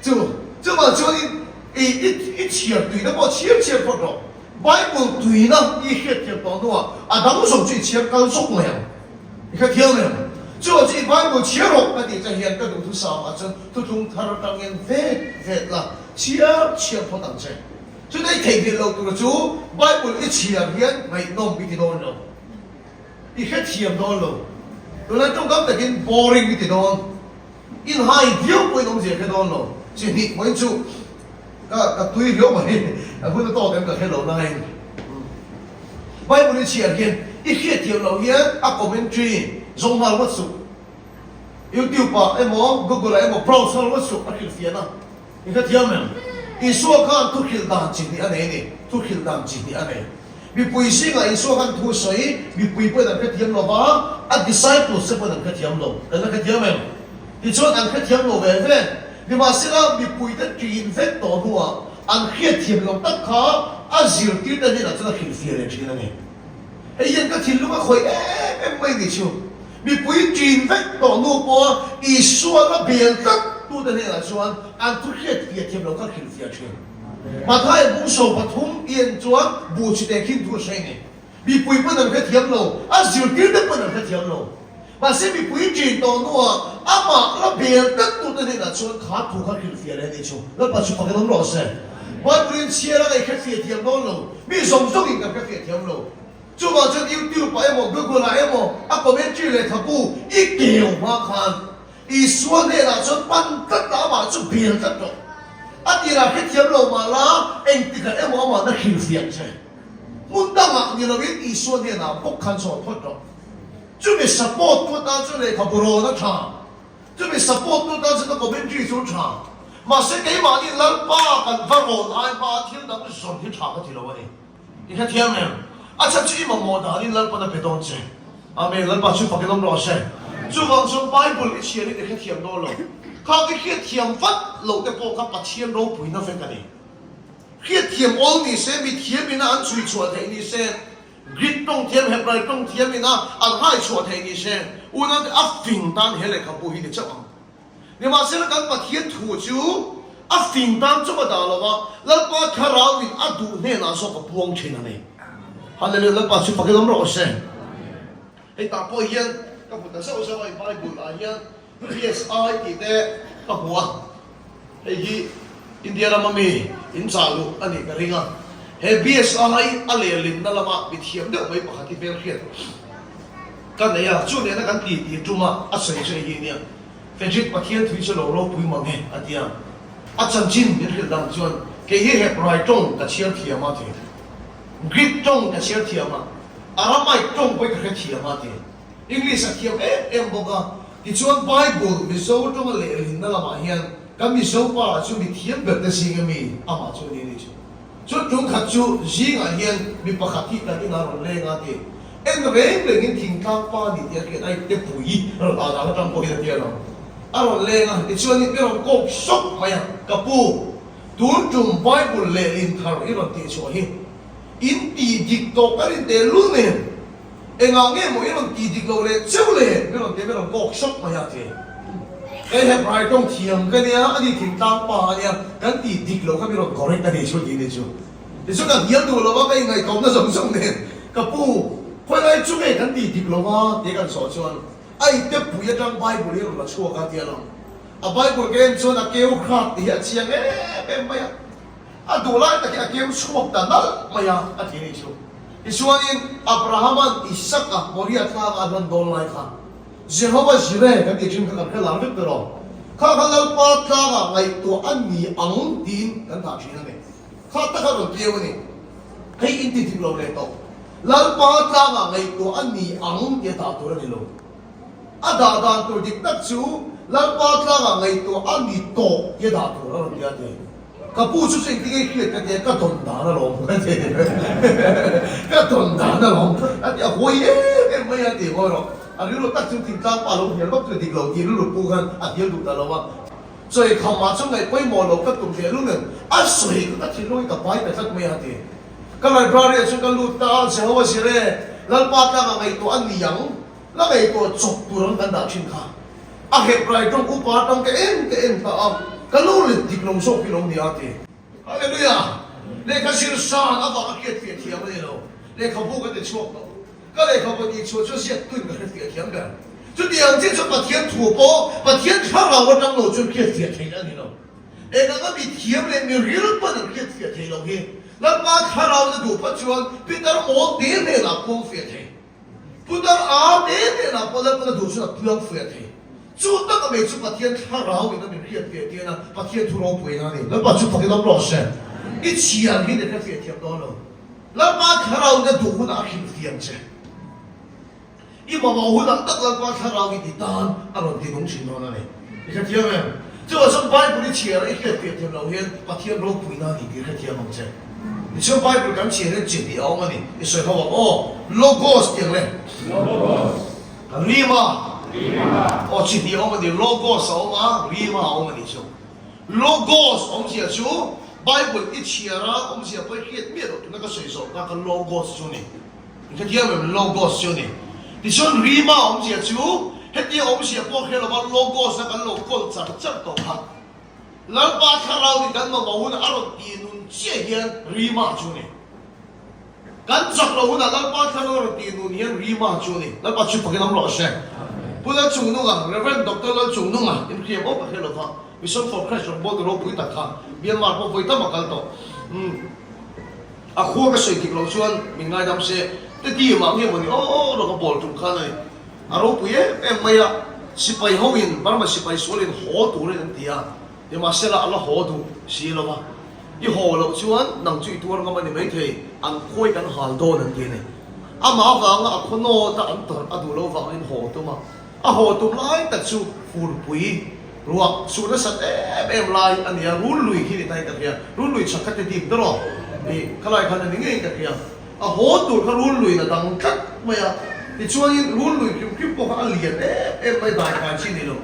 Chu chuvang chuan in i i i chhiar tuina pawh chhiar chhiar phawt rawh. Bible tuina i hriatthiam tawh hnuah a dang zawng chu i chhiar kal zawk mai ang. I hrethiam em? Chuvang chu i Bible chhiar rawh ka tih che hian ka duhthusam ah chuan thuthlung thar atangin vet vet la chhiar chhiar phawt ang che. Chutei theihnghilh loh tur chu Bible i chhiar hian ngaihnawm i ti dawn lo. I hrethiam dawn lo. Tunlai tawngkam takin boring i ti dawn. Inhai viau pawhin awmzia hre dawn lo. Chi hnih pawhin chu ka ka tui riau mai. A hun a tawk em ka hre lo nain. Bible i chhiar hian i hriatthiam loh hian a commentary zawng nghal ngawt suh. YouTube ah emaw Google ah emaw browse nghal ngawt suh a hrilhfiahna. I hrethiam em? Isua khan thu hrilh dan chi hnih a nei a ni. Thu hrilh dan chi hnih a nei. Mipui zingah Isua khan thu sawi, mipui pawhin an hrethiam lo va, a disciples te pawhin an hrethiam lo. Kan la hrethiam em? Tichuan an hrethiam lo ve ve. Nimahsela, mipuite ṭin vek tawh hnuah an hriatthiam lo tak kha a zirtirte hnenah chuan a hrilhfiah leh ṭhin a ni. Hei hian ka thinlung a khawih em em mai ni chu. Mipui ṭin vek tawh nu pawha Isua la bel tlat tute hnenah chuan an thu hriatfiah thiam lo kha hrilhfiah ṭhin. Mathaia bung 13 i en chuan buh chi te khin thu a hre ni. Mipui pawn an hrethiam lo, a zirtirte pawn an hrethiam lo. Mahse mipui ṭin tawh hnuah amah la bel tlat tute hnenah chuan kha thu kha hrilhfiah leh a ni chu. Lalpa chu fakin awm rawh se. Bible-in chhiar a ngaih hrefiah thiam dawn lo, mi zawng zawngin kan hrefiah thiam lo. Chuvang chuan YouTube ah emaw Google ah emaw a commentary lehkhabu i keu hma khan Isua hnenah chuan pan tlat la amah chu bel tlat rawh. A tirah hrethiam lo mah la engtikah emaw amah na hrilhfiah che. Hmun dangah ni loin Isua hnenah bawk khan sawn phawt rawh. Chumi support tu atan chuan lehkhabu rawn a tha. Chumi support tu atan chuan a commentary chu a tha. Mahse keimahni Lalpa kan va rawn ai hmaa thil dang zawn hi tha ka ti lo a ni. I hrethiam em? A chhan chu i mamawh danin Lalpan a pe dawn che. Amen. Lalpa chu fakin awm rawh se. Chuvang chuan Bible i chhiarin i hrethiam dawn lo. Khang i hriatthiam vat loh te pawh kha Pathian ropuina vek a ni. Hriatthiam awl ni se, mi thiam ina an chhui chhuah theih ni se, Greek tawng thiam, Hebrai tawng thiam ina an hai chhuah theih ni se, unaute a fing tan he lehkhabu hi ni chauh ang. Nimahsela kan Pathian thu chu a fing tan chauh a dah lo va, Lalpa Thlarauin a duh hnenah zawk a puang thin a ni. Hallelujah, Lalpa chu fakin awm rawh se. Hei tah pawh hian ka hmu ta zauh zauh a, i Bible ah hian PSI tih te ka hmu a, hei hi India rama mi in chah luh a nih ka ring a. He BSI a lehlinna lama mi thiam deuh mai pakhat hi hmelhriat ka nei a, chu nena kan ti tih tuma a sawi chu hei hi nia, Frederick Pathian thui chu lo ropui mang e a ti a, a chanchin min hrilh dang chuan kei hi Hebrai tawng ka chhiar thiam a ti, Greek tawng ka chhiar thiam a, Aramaic tawng pawh hi ka hre thiam a ti, English a thiam em em bawk a, tichuan Bible Mizo tawnga lehlinna lamah hian kan Mizo pa chu mi thiam ber te zing ami amah chu a ni a ni chu. Chu ṭungkhat chu zingah hian mi pakhat hi kan inah rawn leng a ti. En reng rengin thingtlang pa ni tih a hriat a, te pui a rawn ah dan atang pawhin a ti alawm. A rawn leng a, tichuanin i rawn kawk sawk mai a, ka pu, tun tum Bible lehlin thar i rawn tih chhuah hi in tih dik tawh ka rin teh lul nen, Engah nge maw i rawn ti dik lo leh cheu le? Mi rawn ti, mi rawn kawk sawk mai a ti. Kei Hebrai tawng thiam ka nia, ani thingtlang pa a nia, kan ti dik lo kha mi rawn correct a ni chu ti ni chu. Tichuan ka hnial duh lo va, ka inngaihtlawmna zawng zawng nen, ka pu, khawilai chu nge kan ti dik lo va? tia kan sawh chuan, a ite pui atang Bible hi a rawn la chhuak a ti a lang. A Bible ka en chuan a keu hrat tih hi a chiang em em mai a. A duh lai tak hi a keu chhuak ta nalh mai a, a ti ni chu. Tichuanin, Abrahama'n Isaka Moria tlanga a hlan dawn lai kha, Jehova Jireh kan tih thin kha kan hre lar vek tawh. Kha kha Lalpa tlangah ngaihtuah a ni ang tiin kan dah thin a ni. Kha taka rawn keu a ni. Hei in ti dik lo leh tawh. Lalpa tlangah ngaihtuah a ni ang tia dah tur a ni lo. A dah dan tur dik tak chu Lalpa tlangah ngaihtuah a ni tawh tia dah tur a rawn ti a ti. Ka pu chu chu engtin nge hriat ka tia, ka dawn dan alawm ka ti. Ka dawn dan alawm a ti a, hawi em em mai a ti ngawi rawh. A rilru tak chu thingtlang pa lo hnial vak chu dik lo tih rilru pu khan a hnial duh ta lo a. Chawi khamah chu ngaih pawimawh lo ka tum ve lu nen a sawi kha ka thinlungin ka pai ta tlat mai a ti. Ka library ah chuan ka lut ta a, Jehovah Jireh, Lalpa tlangah ngaihtuah a ni ang, la ngaihtuah chawp tur ang kan dah thin kha. A Hebrai tawng upa atang ka en ka en ta a, ka lo let dik lo zawk hi lo ni a ti. Hallelujah! Lehkha zir san avanga hriat fiah thiam a ni lo. Lehkhabu ka ti chhuak lo. Ka lehkhabu tih chhuah chu ziak tuin ka hre fiah thiam ber. Chutiang chiah chuan Pathian thu pawh Pathian thlarau atang lo chuan hriat fiah theih a ni lo. Eng anga mi thiam leh mi ril pawn an hriat fiah thei lo hi Lalpa thlarau na duh phawt chuan Peter mawl te hnenah puang fiah thei. Putar a te hnenah pawh Lalpa na duh chuan a puang fiah thei. Chu taka mai chu Pathian thlarau in a min hriat fiah tir a, Pathian thu ropuina a ni. Lalpa chu fakin awm rawh se. I chhiar hi na hre fiah thiam dawn lo. Lalpa thlarau na duh hunah a hrilh fiam che. I mamawh hunah tak Lalpa thlarau i ti tan a rawn ti nung thin dawn a ni. I hrethiam em? Chuvang chuan Bible i chhiar a i hriat fiah thiam loh hian Pathian ropuina a ni tih hrethiam ang che. Tichuan Bible kan chhiar hian chi hnih a awm a ni. I sawi ho ang aw. Logos tih ang le. Logos. Rima. Rima. Aw chi hnih a awm a ni. Logos a awm a, Rima a awm a ni chu. Logos awmzia chu Bible i chhiar a awmzia pawh i hriat miah loh tuna ka sawi zawh kha ka Logos chu a ni. I hrethiam em? Logos chu a ni. Tichuan Rima awmzia chu hetia awmzia pawh hre lova Logos a kan lo kawl char char tawh kha. Lalpa thlarau in kan mamawh hunah a rawn tih nun chiah hian Rima chu a ni. Kan chak loh hunah Lalpa thlarau a rawn tih nun hian Rima chu a ni. Lalpa chu fakin awm rawh se. Pu Lalchungnunga, Rev. Doctor Lalchungnunga, inhriam awk a hre lova, Mission for Christ rawngbawltu ropui tak kha Myanmar pawh vawi tam a kal tawh. Umm a khua ka sawi dik loh chuan min ngaidam se, te ti mah nge mawni aw rawng a bawl tum khan a ni. A ropui em em mai a, sipai ho in Burma sipai sual in haw turin an ti a, nimahsela a la haw duh si lo va. I haw loh chuan nang chu i tuar ngam a ni maithei, an khawi kan hal dawn an ti a ni. Amah avanga a khaw nawt a an tawrh a duh lo vangin haw tum a, a haw tum lai tak chu furpui ruah suh nasat em em lai a ni a, rul lui khi ni ta in ka hria, rul lui chhak kha ti dim ta rawh i khalai khan a ni ngei in ka hria. A haw tur kha rul luiin a dang tlat mai a, tichuanin rul lui hrim hrim pawh kha a lian em em mai, dai kai chi ni lo.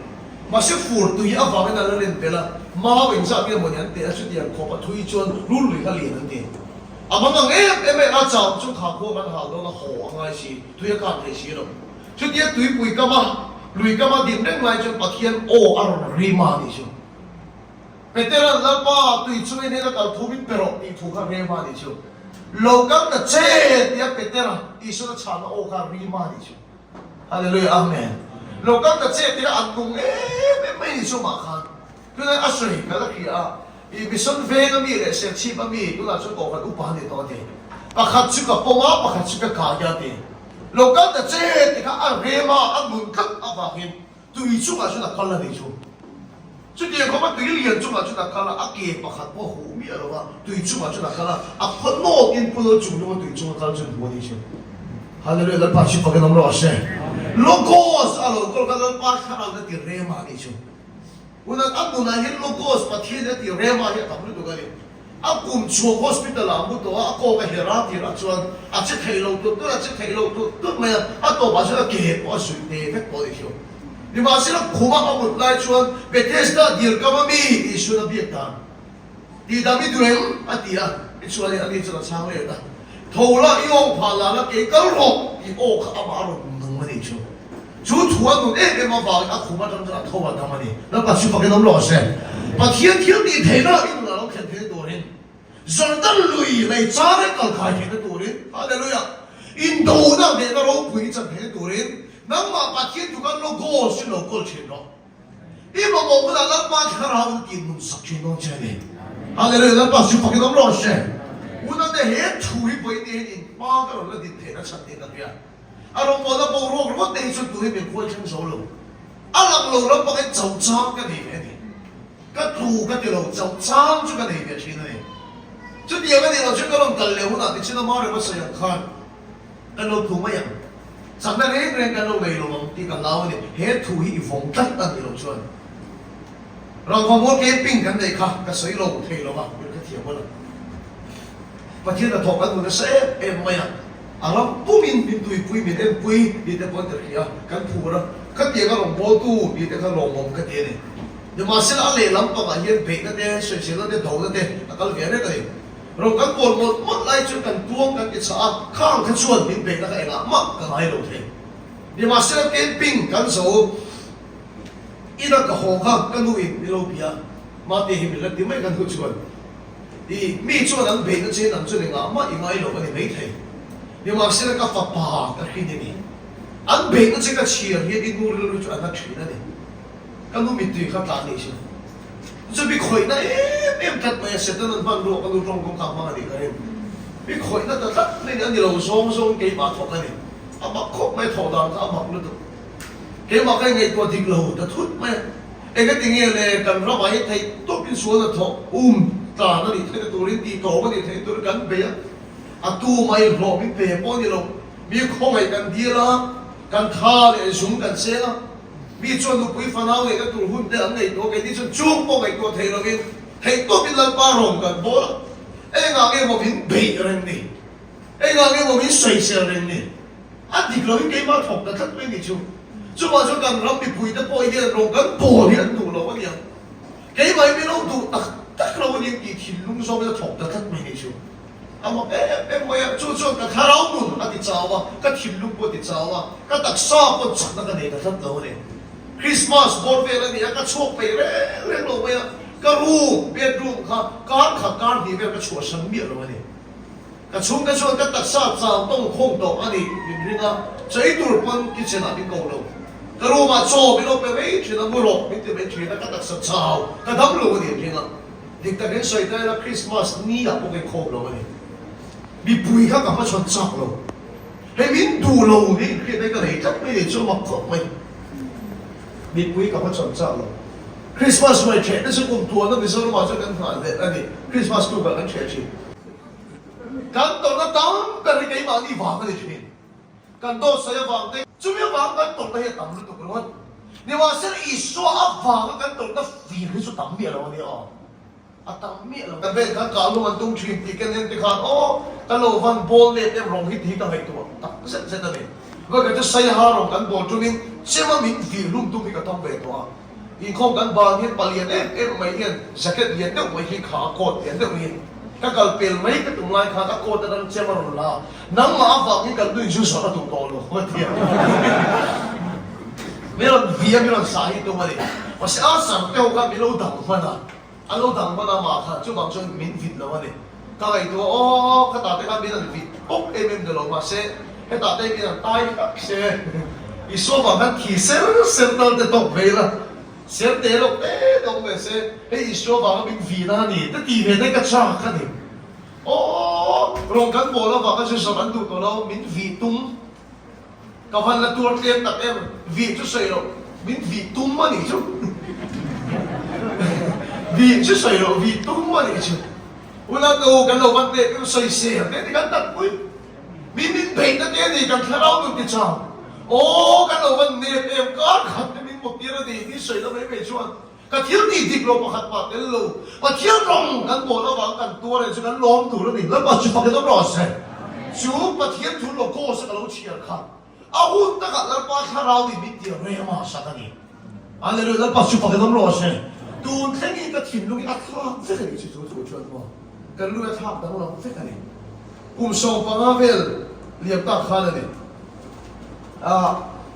Mahse fur tui avangin a la len tel a, mau engzah nge mawni an teh a, chutiang khawp a thui chuan rul lui kha lian an ti. A mang ang em em mai, a chau chu kha khua kan hal dawn a, haw a ngai si, tui a kap thei si lo. Chutia tuipui kama, lui kama din reng lai chuan Pathian aw a rawn rim a nih chu. Petera'n Lalpa, tui chu i hnena kal thu min pe rawh tih thu kha rem a nih chu. Lo kal ta che tia Petera Isuan a chhahna aw kha rim a nih chu. Hallelujah Amen. Lo kal ta che tia an nung em em mai nih chu mah khan. Tunah a sawi ka la hria a, i mission veng a mi leh serchhip a mi tunah chuan kohhran upa a ni tawh a ti. Pakhat chu ka pawm a, pakhat chu ka kai a ti. Lo kal ta che ti kha a rem a, a nun tlat avangin Tui chungah chuan a kal a nih chu. Chutiang khawpa tui lian chungah chuan a kal a, a ke pakhat pawh a huh miah lo va, tui chungah chuan a kal a, a khaw nawtin pul lo chung lung a tui chunga kal chu hmu a nih chu. Hallelujah, Lalpa chu fakin awm rawh se. Logos a lo kawl kha Lalpa thlarau in a ti rem a nih chu. Unat a hmunah hian Logos Pathian in a ti rem a hi a tam lutuk a ni. A kum chhuak hospital ah a mu tawh a, a kawng a her a tirh ah chuan a che theih lo tut tut, a che theih lo tut tut mai a, a tawpah chuan a ke pawh a zuih te vek tawh a ni hriau. Nimahsela khuma a mut lai chuan Bethesda dil kam a mi Isuan a biak dan tih dam i duh em? a ti a, tichuanin ani chuan a chhang let a, Tho la, i awng phah la la, kei kal rawh tih aw kha amah a rawn nung a ni chu. Chu thu a nun em em avangin a khum atang chuan a tho a dam a ni. Lalpa chu fakin awm rawh se. Pathian thil tih theihna i nunah lo thlen theihna turin, Jordan lui lei char in kal khai theihna turin, Hallelujah, indona hnehna ropui i chan theihna turin, nangmah Pathian thu khan Logos in lo kawl thin rawh. I mamawh hunah Lalpa thlarau in tih nun sak thin dawn che a ni. Hallelujah, Lalpa chu fakin awm rawh se. Unate he thu hi vawiin hian in hma ka rawn la din theihna chhan tih ka hria. A rawngbawlna boruak ringawt te hi chuan tu hi min khuai thleng zo lo. A lang lo ram bangin cho chang ka nei ve a ni. Ka tlu ka ti lo, cho chang chu ka nei ve thin a ni. Chutiang a nih loh chuan ka rawn kal leh hunah tichin a Mare va sawi ang khan kan lo tlu mai ang. Chakna reng reng kan lo nei lo ang tih ka hlau a ni. He thu hi i vawng tlat a nih loh chuan Rangva mual camping kan neih kha ka sawi lo thei lo va. hrethiam a lang. Pathian hnathawk kan hmu nasa em em mai a, a ram pumin min tuipui, min enpui tih te pawh an hria a, kan phur a, khatianga rawngbawltu tih te kha lawmawm ka ti a ni. Nimahsela a lehlam pangah hian beihna te, sawiselna te, dona te a kal ve reng a ni. Rawng kan bawl mawlh mawlh lai chuan kan tuang kan ti chah a, khang kha chuan min beihna kha engah mah ka ngai lo thei. Nimahsela camping kan zo ina ka haw kha ka nu in min lo bia, Mate hi min la ti mai ka nu chuan. I mi chuan an beihna che nang chuan engah mah i ngai lo a ni maithei. Nimahsela ka fapa ka hrin i ni. An beihna che ka chhiar hian i nu rilru chu a na thin a ni. Ka nu mittui kha tla a nih chu. Chu mi khawihna em em tlat mai a, Satan an hman ruah ka nu tawng kawngka hmang a nih ka rin. Mi khawihna ta tlat mai a ni lo zawng zawng keimah thawk a ni. A mak khawp mai thawh dan kha a mak lutuk. Keimah ka ingaihtuah dik lo ta thut mai a. Engati nge le kan ramah hi theih tawpin sual a thawh um tlan a nih theihna turin tih tawm a nih theihna turin kan bei a. A tu mai hlawh min pe pawh a ni lo. Mi khawngaih kan dil a, kan tha leh zung kan seng a. Mi chuan nupui fanau neihna tur hun te an ngaihtuah a, keini chuan chung pawh ngaihtuah thei lovin theih tawpin Lalpa rawn kan bawl a. Engah nge maw min beih reng ni? Engah nge maw min sawisel reng ni? A dik loin keimah thawk ta tlat mai ni chu. Chuvang chuan kan ram mipuite pawh hian rawng kan bawl hi an duh lo a nia. Keimah hi min lo duh tak tak lo a nia tih thinlung zawngin a thawk ta tlat mai ni chu. A mak em em mai a, chu chuan ka thlarau nun a ti chau a, ka thinlung pawh a ti chau a, ka taksa pawh chakna ka nei ta tlat lo a ni. Christmas bawr vel a ni a, ka chhuak peih reng reng lo mai a, ka room, bedroom kha kar khat kar hnih vel ka chhuahsan miah lo a ni. Ka chhungte chuan ka taksa chau tawng khawng tawh a nih min ring a, chei tur pawn kitchen ah min ko lo. Ka room ah chaw min lo pe mai thin a, mu rawh min ti mai thin a, ka taksa chau ka dam lo a nih an ring a. Dik takin sawi ta ila Christmas ni ah pawh ka inkhawm lo a ni. Mipui kha ka hmachhawn chak lo. Hei min duh lo nih inhriat na ka nei tlat mai nih chu a mak khawp mai. Mipui ka hmachhawn chak lo. Christmas ruai ṭheh te chu kum tuahna Mizoram ah chuan kan nghah hlelh a ni. Christmas tuk ah kan ṭheh thin. Kan tawrhna tam ber hi keimahni vang a ni thin. Kan dawt sawi avang te, chumi avang kan tawrhna hi a tam lutuk ringawt. Nimahsela Isua avanga kan tawrhna fir hi chu tam miah lo a nia aw. A tam miah lo. Kan vel khan kah lung an tum thin tih ken en te khan aw ka lo van bawl let em rawng hi tih hi ka ngaihtuah tak zet zet a ni. Vawiin chu Saiha rawng kan bawl tumin chema min vir hlum tum hi ka tawng ve tawh a. Inkhawm kan ban hian palian em em mai hian jacket lian deuh mai hi kha a coat lian deuh hi ka kal pel mai ka tum lai khan a coat atang chem a rawn la a, nangmah avangin kan nuin zu zawrh a duh tawh lo a ti a. Mi rawn vi a mi rawn sah hi tum a ni. Mahse a sar te ho khan min lo dang hman a, an lo dang hman a mah khan chuvang chuan min vit lo a ni. Ka ngaihtuah aw khatah te khan min an vit bawk em em ni lo mahse hetah te min an tai hlak se Isua vang khan thi ser ser tal te tawk ve ila ser te loh te te awm ve se hei Isua vanga min vih na a ni te tih ve te ka chak a ni aw rawng kan bawl avanga chu zawrh an duh tawh lo min vih tum Ka van la tuar tlem tak em, vih chu sawi loh, min vih tum a nih chu. Vih chu sawi loh, vih tum a nih chu. Ula nu kan lo van teh chu sawi ser te ti kan tak pui. Mi min beihna te a ni kan thlarau nun ti chau. Aw kan lo van nep em, kar khat te min mawtir a ni tih sawi na mai mai chuan ka thil tih dik lo pakhat mah tel lo. Pathian rawng kan bawl avang kan tuar em chu kan lawm tur a ni. Lalpa chu fakin awm rawh se. Chu Pathian thu logos a ka lo chhiar kha a hun takah Lalpa thlarau in min tir rem a sak a ni. Hallelujah Lalpa chu fakin awm rawh se. Tun thlengin ka thinlung hi a thlak vek a ni chu chu thu chuan maw kan lu a thlak danglam vek a ni. Kum 15 vel liam tak khan a ni. A,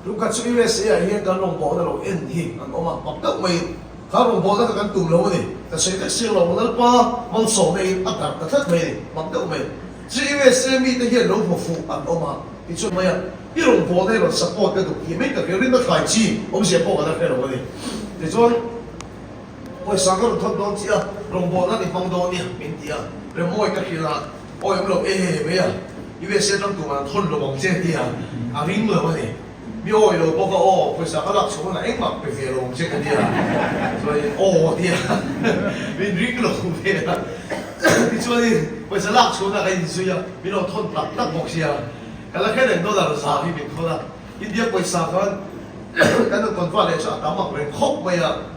lungkhat chu USA ah hian kan rawngbawlna lo en hi an awm a, mak deuh maiin kha rawngbawlna kha kan tum lo a ni, ka sawi vek siang lo, Lalpa malsawmna in a darh ta tlat mai a ni, mak deuh mai. Chu USA mite hian lo hmu fuh an awm a, tichuan mai a, i rawngbawlna hi rawn support ka duh tih mai tak hi rinna thlai chi awmzia pawh ka la hre lo a ni. Tichuan pawisa ka rawn thawt dawn chiah a, rawngbawlna ni hmang dawn nia min ti a, remawi ka hrilh a, Awi awm lo e mai a, USA tang tumah an thawn lo ang che tia a ring lo a ni. Mi awi lo bawk a aw, pawisa ka lak chhuah hunah engmah pe ve lo ang che ka tia. Chuan aw tia min ring lo ve a. Tichuanin pawisa lak chhuah hunah ka inzui a, min lo thawn tak tak bawk sia. Ka la kher reng dollar za hi min thawn a. India pawisa khan kan rawn convert leh chu a tam ang reng khawp mai a.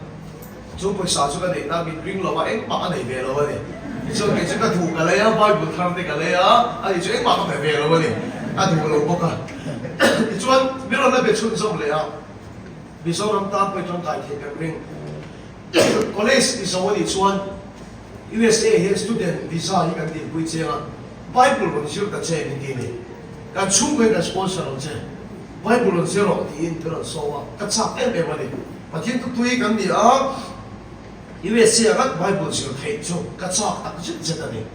Chu pawisa chu ka neih na min ring lo a, engmah a nei ve lo a ni. Tichuan kei chu ka duh ka lei a, Bible thar te ka lei a, ani chu engmah ka pe ve lo a ni, a duh lo bawk a. Tichuan min rawn la be chhunzawm leh a, Mizoram tan pawh i tangkai theih kan ring. College i zo a nih chuan USA hian student visa hi kan dinpui chiang a, Bible rawn zir ta che min ti a ni. Kan chhungkaw hian kan sponsor ang che, Bible rawn zir rawh tiin min rawn sawm a, ka chak em em a ni. Pathian tutui kan ni a, USA ah ngat Bible zir theih chu ka chak tak zet zet a ni,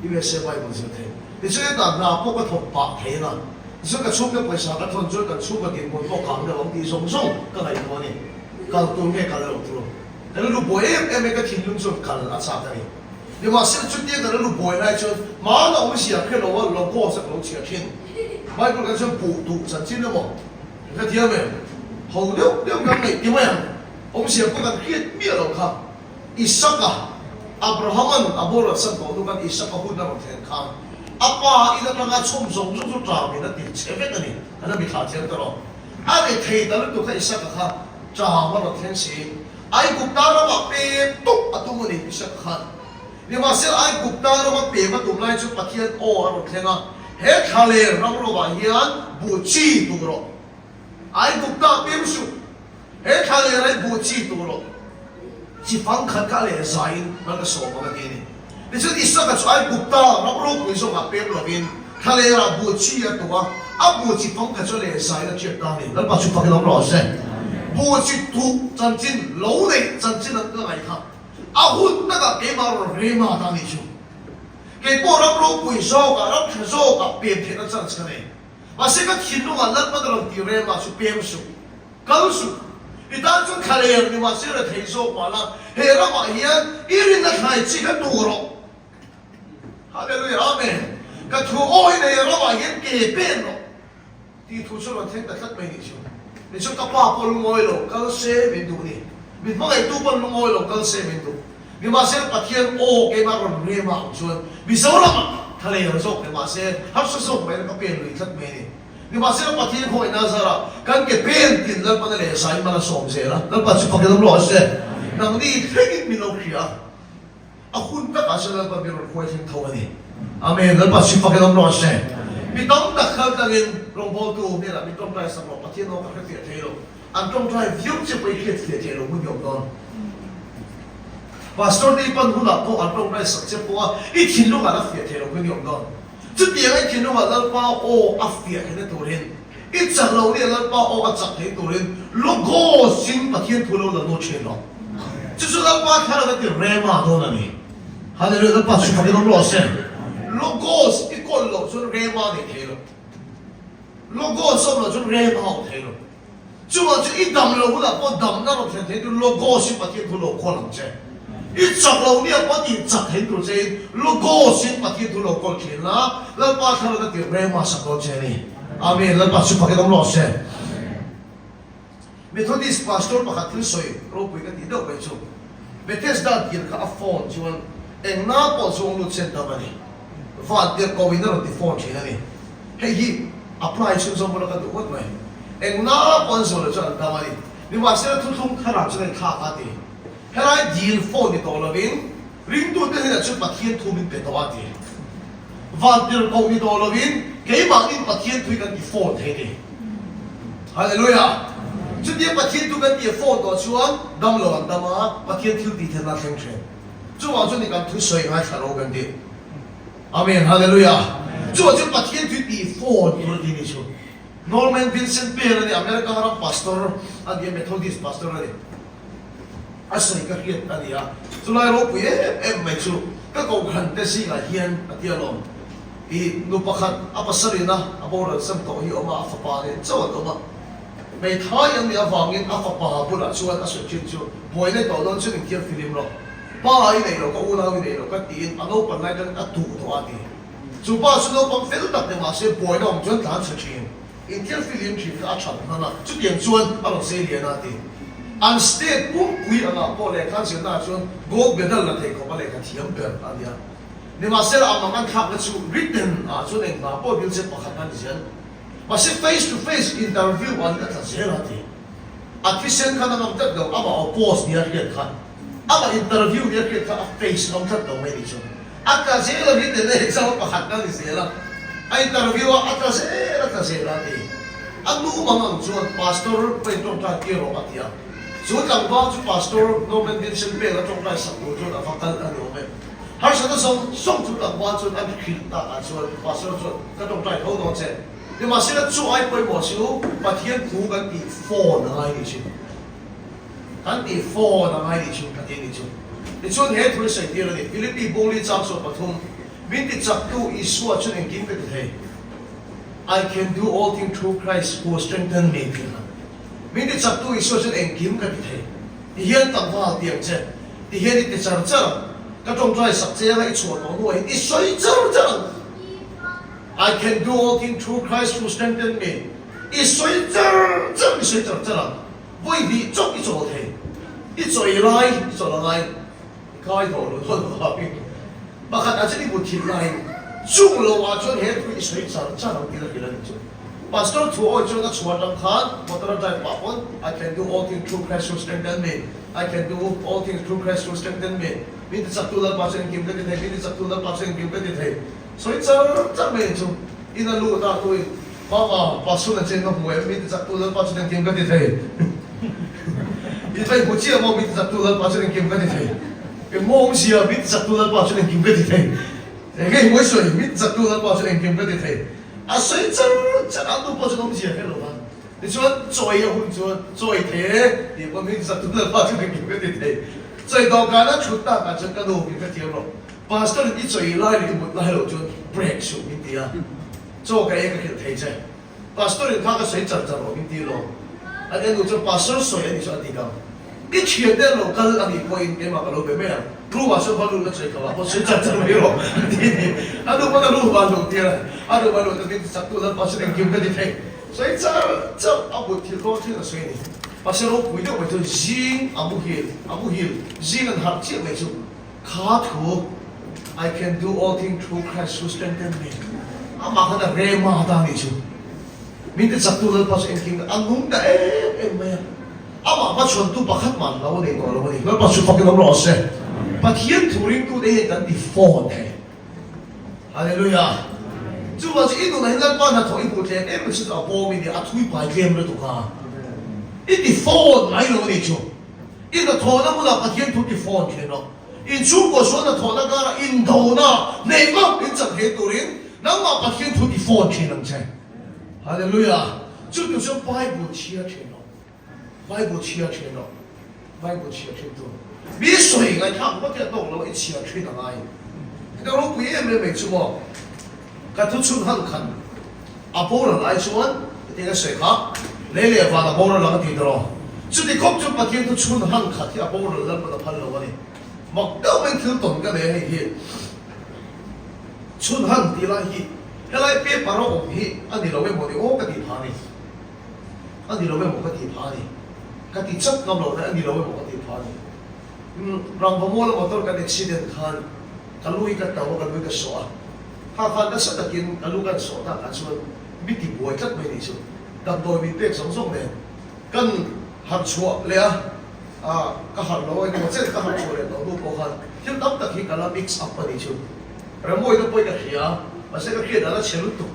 USA Bible zir theih. Tichuan hetah hna pawh ka thawk pah thei a, tichuan ka chhungte pawisa ka thawn chuan kan chhungkaw dinhmun pawh kang deuh ang tih zawng zawng ka ngaihtuah a ni. Kal tur nge kal loh tur? Ka rilru buai em em e, ka thinlung chuan kal a chak a ni. Nimahsela chutia ka rilru buai lai chuan hmana awmzia hre lo a logos a ka lo chhiar thin. Bible kan chuan buh duh chanchin emaw ka hrethiam em? Ho deuh deuh kan ngaih ti mai ang. Awmzia pawh kan hriat miah lo kha. Isaka, Abrahaman a boral san tawh hnu khan Isaka hun a rawn thlen khan a pa in atanga chhawm zawng zawng chu ṭamin a ti chhe vek a ni. Kan la mithla chiang ta rawh. A rethei ta lutuk kha Isaka kha ṭam a rawn thleng si. Aigupta ramah pem tawp a tum a ni Isaka khan. Nimahsela Aigupta rama pem a tum lai chu Pathian aw a rawn thleng a, He thlaler ram rovah hian buh chi tum rawh. Aigupta pem suh. He thlaler ah hian buh chi tum rawh. Chi fang khat kha a leh zaiin mal ka sawm ang a ti a ni. Tichuan Isaka chu Aigupta ram ropui zawkah pem lovin thlalerah buh chi a tum a, a buh chi fang khat chu a leh zaiin a ṭiak ta a ni. Lalpa chu fakin awm rawh se. Buh chi thuh chanchin lo neih chanchin an ka ngaih kha a hun takah keimah rawn rema ta a nih chu. Kei pawh ram ropui zawkah, ram ṭha zawkah pem theihna chance ka nei. Mahse ka thinlungah Lalpa ka rawn ti rema chu pem suh. Kal suh. I tan chuan thlaler ni mahse rethei zawk mah la, he ramah hian i rinna thlai chi kha tur rawh. Hallelujah Amen. Ka thu awi nei ramah hian ke pen rawh tih thu chu rawn thleng ta tlat mai nih chu. Ni chuan ka pa pawh lungawi lo kal se min duh ni. Min hmangaihtu pawn lungawi lo kal se min duh. Nimahsela Pathian aw keimah rawn rem ah ang chuan Mizoramah thlaler zawk ni mahse harsa zawk mai na ka pen lui tlat mai ni. Nimahsela Pathian khawngaih Nazara kan ke pen tin Lalpana leh Zai mal a sawm zel a, Lalpa chu fakin awm rawh se. Nangni thlengin min lo hria a, a hun takah chuan Lalpa min rawn huai thleng tho a ni. Amen, Lalpa chu fakin awm rawh se. Mi tam tak kal tlangin rawngbawltu hnenah min tawngtai sak rawh, Pathian aw ka hre fiah thei lo. An tawngtai viau che pawh i hriat fiah thei lo hun i awm dawn. Pastor te i pan hunah pawh an tawngtai sak che pawh a, i thinlungah la fiah thei lo hun i awm dawn. Chutiang i thinlungah Lalpa aw a fiah theihna turin, i chak lo nia Lalpa aw a chak theih turin Logos in Pathian thu lo la lut thin rawh. Chu chu Lalpa thlarau a ti rema dawn a ni. Hallelujah Lalpa chu fakin awm rawh se. Logos i kawl loh chuan rema nei thei lo. Logos awm loh chuan rema awm thei lo. Chuvang chu i dam lo hunah pawh damna rawn thlen thei tur Logos in Pathian thu lo kawl ang che. I chak lo nia pawh tih chak thei tur che in Logos in Pathian thu lo kawl thin la, Lalpa thlarau na tir reng hmasa dawn che a ni. Amen. Lalpa chu fakin awm rawh se. Methodist pastor pakhat thil sawi ropui ka tih deuh mai chu Bethesda dil kha a phone chuan eng na pawh zawng lut sen dam a ni. Van tirh ko in a rawn ti phone thin a ni. Hei hi apply chhunzawm bula ka duh ngawt mai. Eng na pawh an zawh loh chuan an dam a ni. Nimahsela thuthlung thlarau chuan a inthlak a ti. Helai dil phone ni tawh lovin ringtute hnenah chuan Pathian thu min pe tawh a ti. Van tirhkoh ni tawh lovin keimahnin Pathian thu hi kan ti phone thei a ni. Hallelujah! Chutia Pathian thu kan ti phone tawh chuan dam lo an dam a, Pathian thil tih theihna a thleng thin. Chuvang chuan ni kan thusawi ngaithla lo kan ti. Amen Hallelujah Chu chu Pathian tui tih phone tur a ti ni chu Norman Vincent Peale a ni America ram pastor a ni a Methodist pastor a ni a sawi ka hriat a ni a chulai ropui em em mai chu ka kohhran te zingah hian a ti alawm i nu pakhat a pasarina a boral sam tawh hi a awm a a fapa nen chauh an awm a hmeithai an nih avangin a fapa bulah chuan a sawi thin chu buaina tawh dawn chuan inthiar filim rawh Pa i nei lo, ka unau i nei lo ka tiin a naupang lai atangin a tuh tawh a ti. Chu pa chu naupang fel tak ni mahse buaina awm chuan tlan chhe thin. Inthiar filim thin kha a that hman a, chutiang chuan a rawn sei lian a ti. An state pumpui angah pawh lehkha an zirnaah chuan gold medal la thei khawp a lehkha thiam ber a nia. Nimahsela a mang an thlakna chu written ah chuan eng hna pawh dil se pakhat a ni zel. Mahse face to face interview ah hian a tla zel a ti. A thisen khan a ngam tlat lo, amah oppose nia hriat khan. Amah interview nia hriat kha a face ngam tlat lo mai nih chu. A tla zel a written a exam a pakhat na ni zel a, a interview a, a tla zel a tla zel a ti. A nu mang ang chuan Pastor ka in tawngtai tir rawh a ti a. Chu tlangval chu Pastor Norman Vincent Peale a tawngtai sak tur chuan a va kal a ni awm e. Harsatna zawng zawng chu tlangval chuan an hrilh tak ah chuan Pastor chuan ka tawngtai tho dawn che. Nimahsela chu ai pawimawh chu Pathian thu kan tih phone a ngai nih chu. Kan tih phone a ngai nih chu Pathian nih chu. Tichuan he thu hi sawi tir a ni, Philippi Bungli chang sual pathum, Min ti chaktu Isua chuan engkim ka ti thei. I can do all thing through Christ who strengthen me tih kha. Min ti chaktu Isua chuan engkim ka ti thei. Ti hian tlangval ti ang che. Ti hian i ti char char ang. Ka tawngtai sak che anga i chhuah tawh hnuah hian i sawi char char ang. I can do all thing through Christ who strengthen me. I sawi char char, i sawi char char ang. Vawi hnih chauh i chawl thei. I chawi lai, i chawlh a ngai. I kai tawh lo dawn avangin pakhat ah chuan i mut thil laiin chung lo ah chuan he thu i sawi char char ang tih la hrilh a nih chu. Pastor thu awi chuan a chhuah atang khan motor a drive pah pawn I can do all things through Christ who strengthen me, I can do all things through Christ who strengthen me, min ti chaktu Lalpa chuan engkim ka ti thei, min ti chaktu Lalpa chuan engkim ka ti thei. Sawi char char mai ang chu. In a lut a tuin, Mama, Pastor a chen ka hmu em? Min ti chaktu Lalpa chuan engkim ka ti thei. I tlai hmu chiah maw? Min ti chaktu Lalpa chuan engkim ka ti thei. Engmaw awmzia? Min ti chaktu Lalpa chuan engkim ka ti thei. Enge i hmuai sawi? Min ti chaktu Lalpa chuan engkim ka ti thei. A sawi char char a, nu pawh chuan awmzia hre lo va. Tichuan, chawi a hun chuan chawi thei e tih pawh min ti chaktu Lalpa chuan engkim ka ti thei. Chawi dawhkana thut takah chuan ka nu min hrethiam lo. Pastor in i chawi lai leh i mut lai loh chuan break suh min ti a, chaw ka ei ka hrilh thei che. Pastor in kha ka sawi char char rawh min ti lo. A tia nu chuan pastor sawi a nih chu a ti kang. I thian te an lo kal a nih pawhin keimah ka lo be mai ang, room ah chuan va lut la chawi khamah pawh sawi char char mai rawh a ti a ni. A nu pawn a room ah luh tir a, a room ah luh takin chak tu lalpa chuan engkim ka ti thei. Sawi char char a mut thil dawn thleng a sawi a ni. Pastor ropui deuh mai chu zing a muhil a muhil zing an harh chiah mai chu. Kha thu, I can do all thing through Christ who strengthen me, amah khan a rema ta nih chu. Min ti chaktu Lalpa chu engkim a nung ta em em mai a. Amah hmachhawntu pakhat mah lo a nei tawh lo a ni. Lalpa chu fakin awm rawh se. Pathian thu ringtute hian kan ti fawn thei. Hallelujah. Chuvang chu i nunah hian Lalpa hnathawh i hmuh tlem em em chu a bawm i nia, a thui pai tlem lutuk a. I ti fawn mai lo a nih chu. I hnathawhna hmunah Pathian thu ti fawn thin rawh. Inchhungkaw sual hnathawhna karah indona nei vak in chak hle turin nangmah Pathian thu ti fawn thin ang che. Hallelujah! Chu tu chuan Bible chhiar thin rawh. Bible chhiar thin rawh. Bible chhiar thin tu. Mi sawi ngaihthlak ngawt hi a tawk lo a, i chhiar thin a ngai. Heta ropui em em mai chu maw? Ka thu chhun han khat a boral ai chuan hetiang a sawi kha lei leh van a boral ang a ti tawh. Chuti khawp chu Pathian thu chhun han khat hi a boral lalpawn a phal lo a ni. Mak deuh maiin thil tawn ka nei a hei hi chhun han tih lai hi helai paper a awm hi a ni lo emaw ni aw ka tih phah a ni. A ni lo emaw ka tih phah a ni. Ka ti chak ngam lo na a ni lo emaw ka tih phah a ni. Rangva muala motor kan accident khan ka lu hi ka tau a, ka lu hi ka sawh a. Kha khan nasa takin ka lu kan sawh takah chuan mi ti buai tlat mai nih chu. Damdawi min pek zawng zawng nen kan harh chhuah leh a, ah ka harh lo a engemaw chen ka harh chhuah leh tawh hnu pawh khan thil tam tak hi ka la mix up a nih chu. Ramawina pawhin ka hria a, mahse ka hriat dan a chhe lutuk.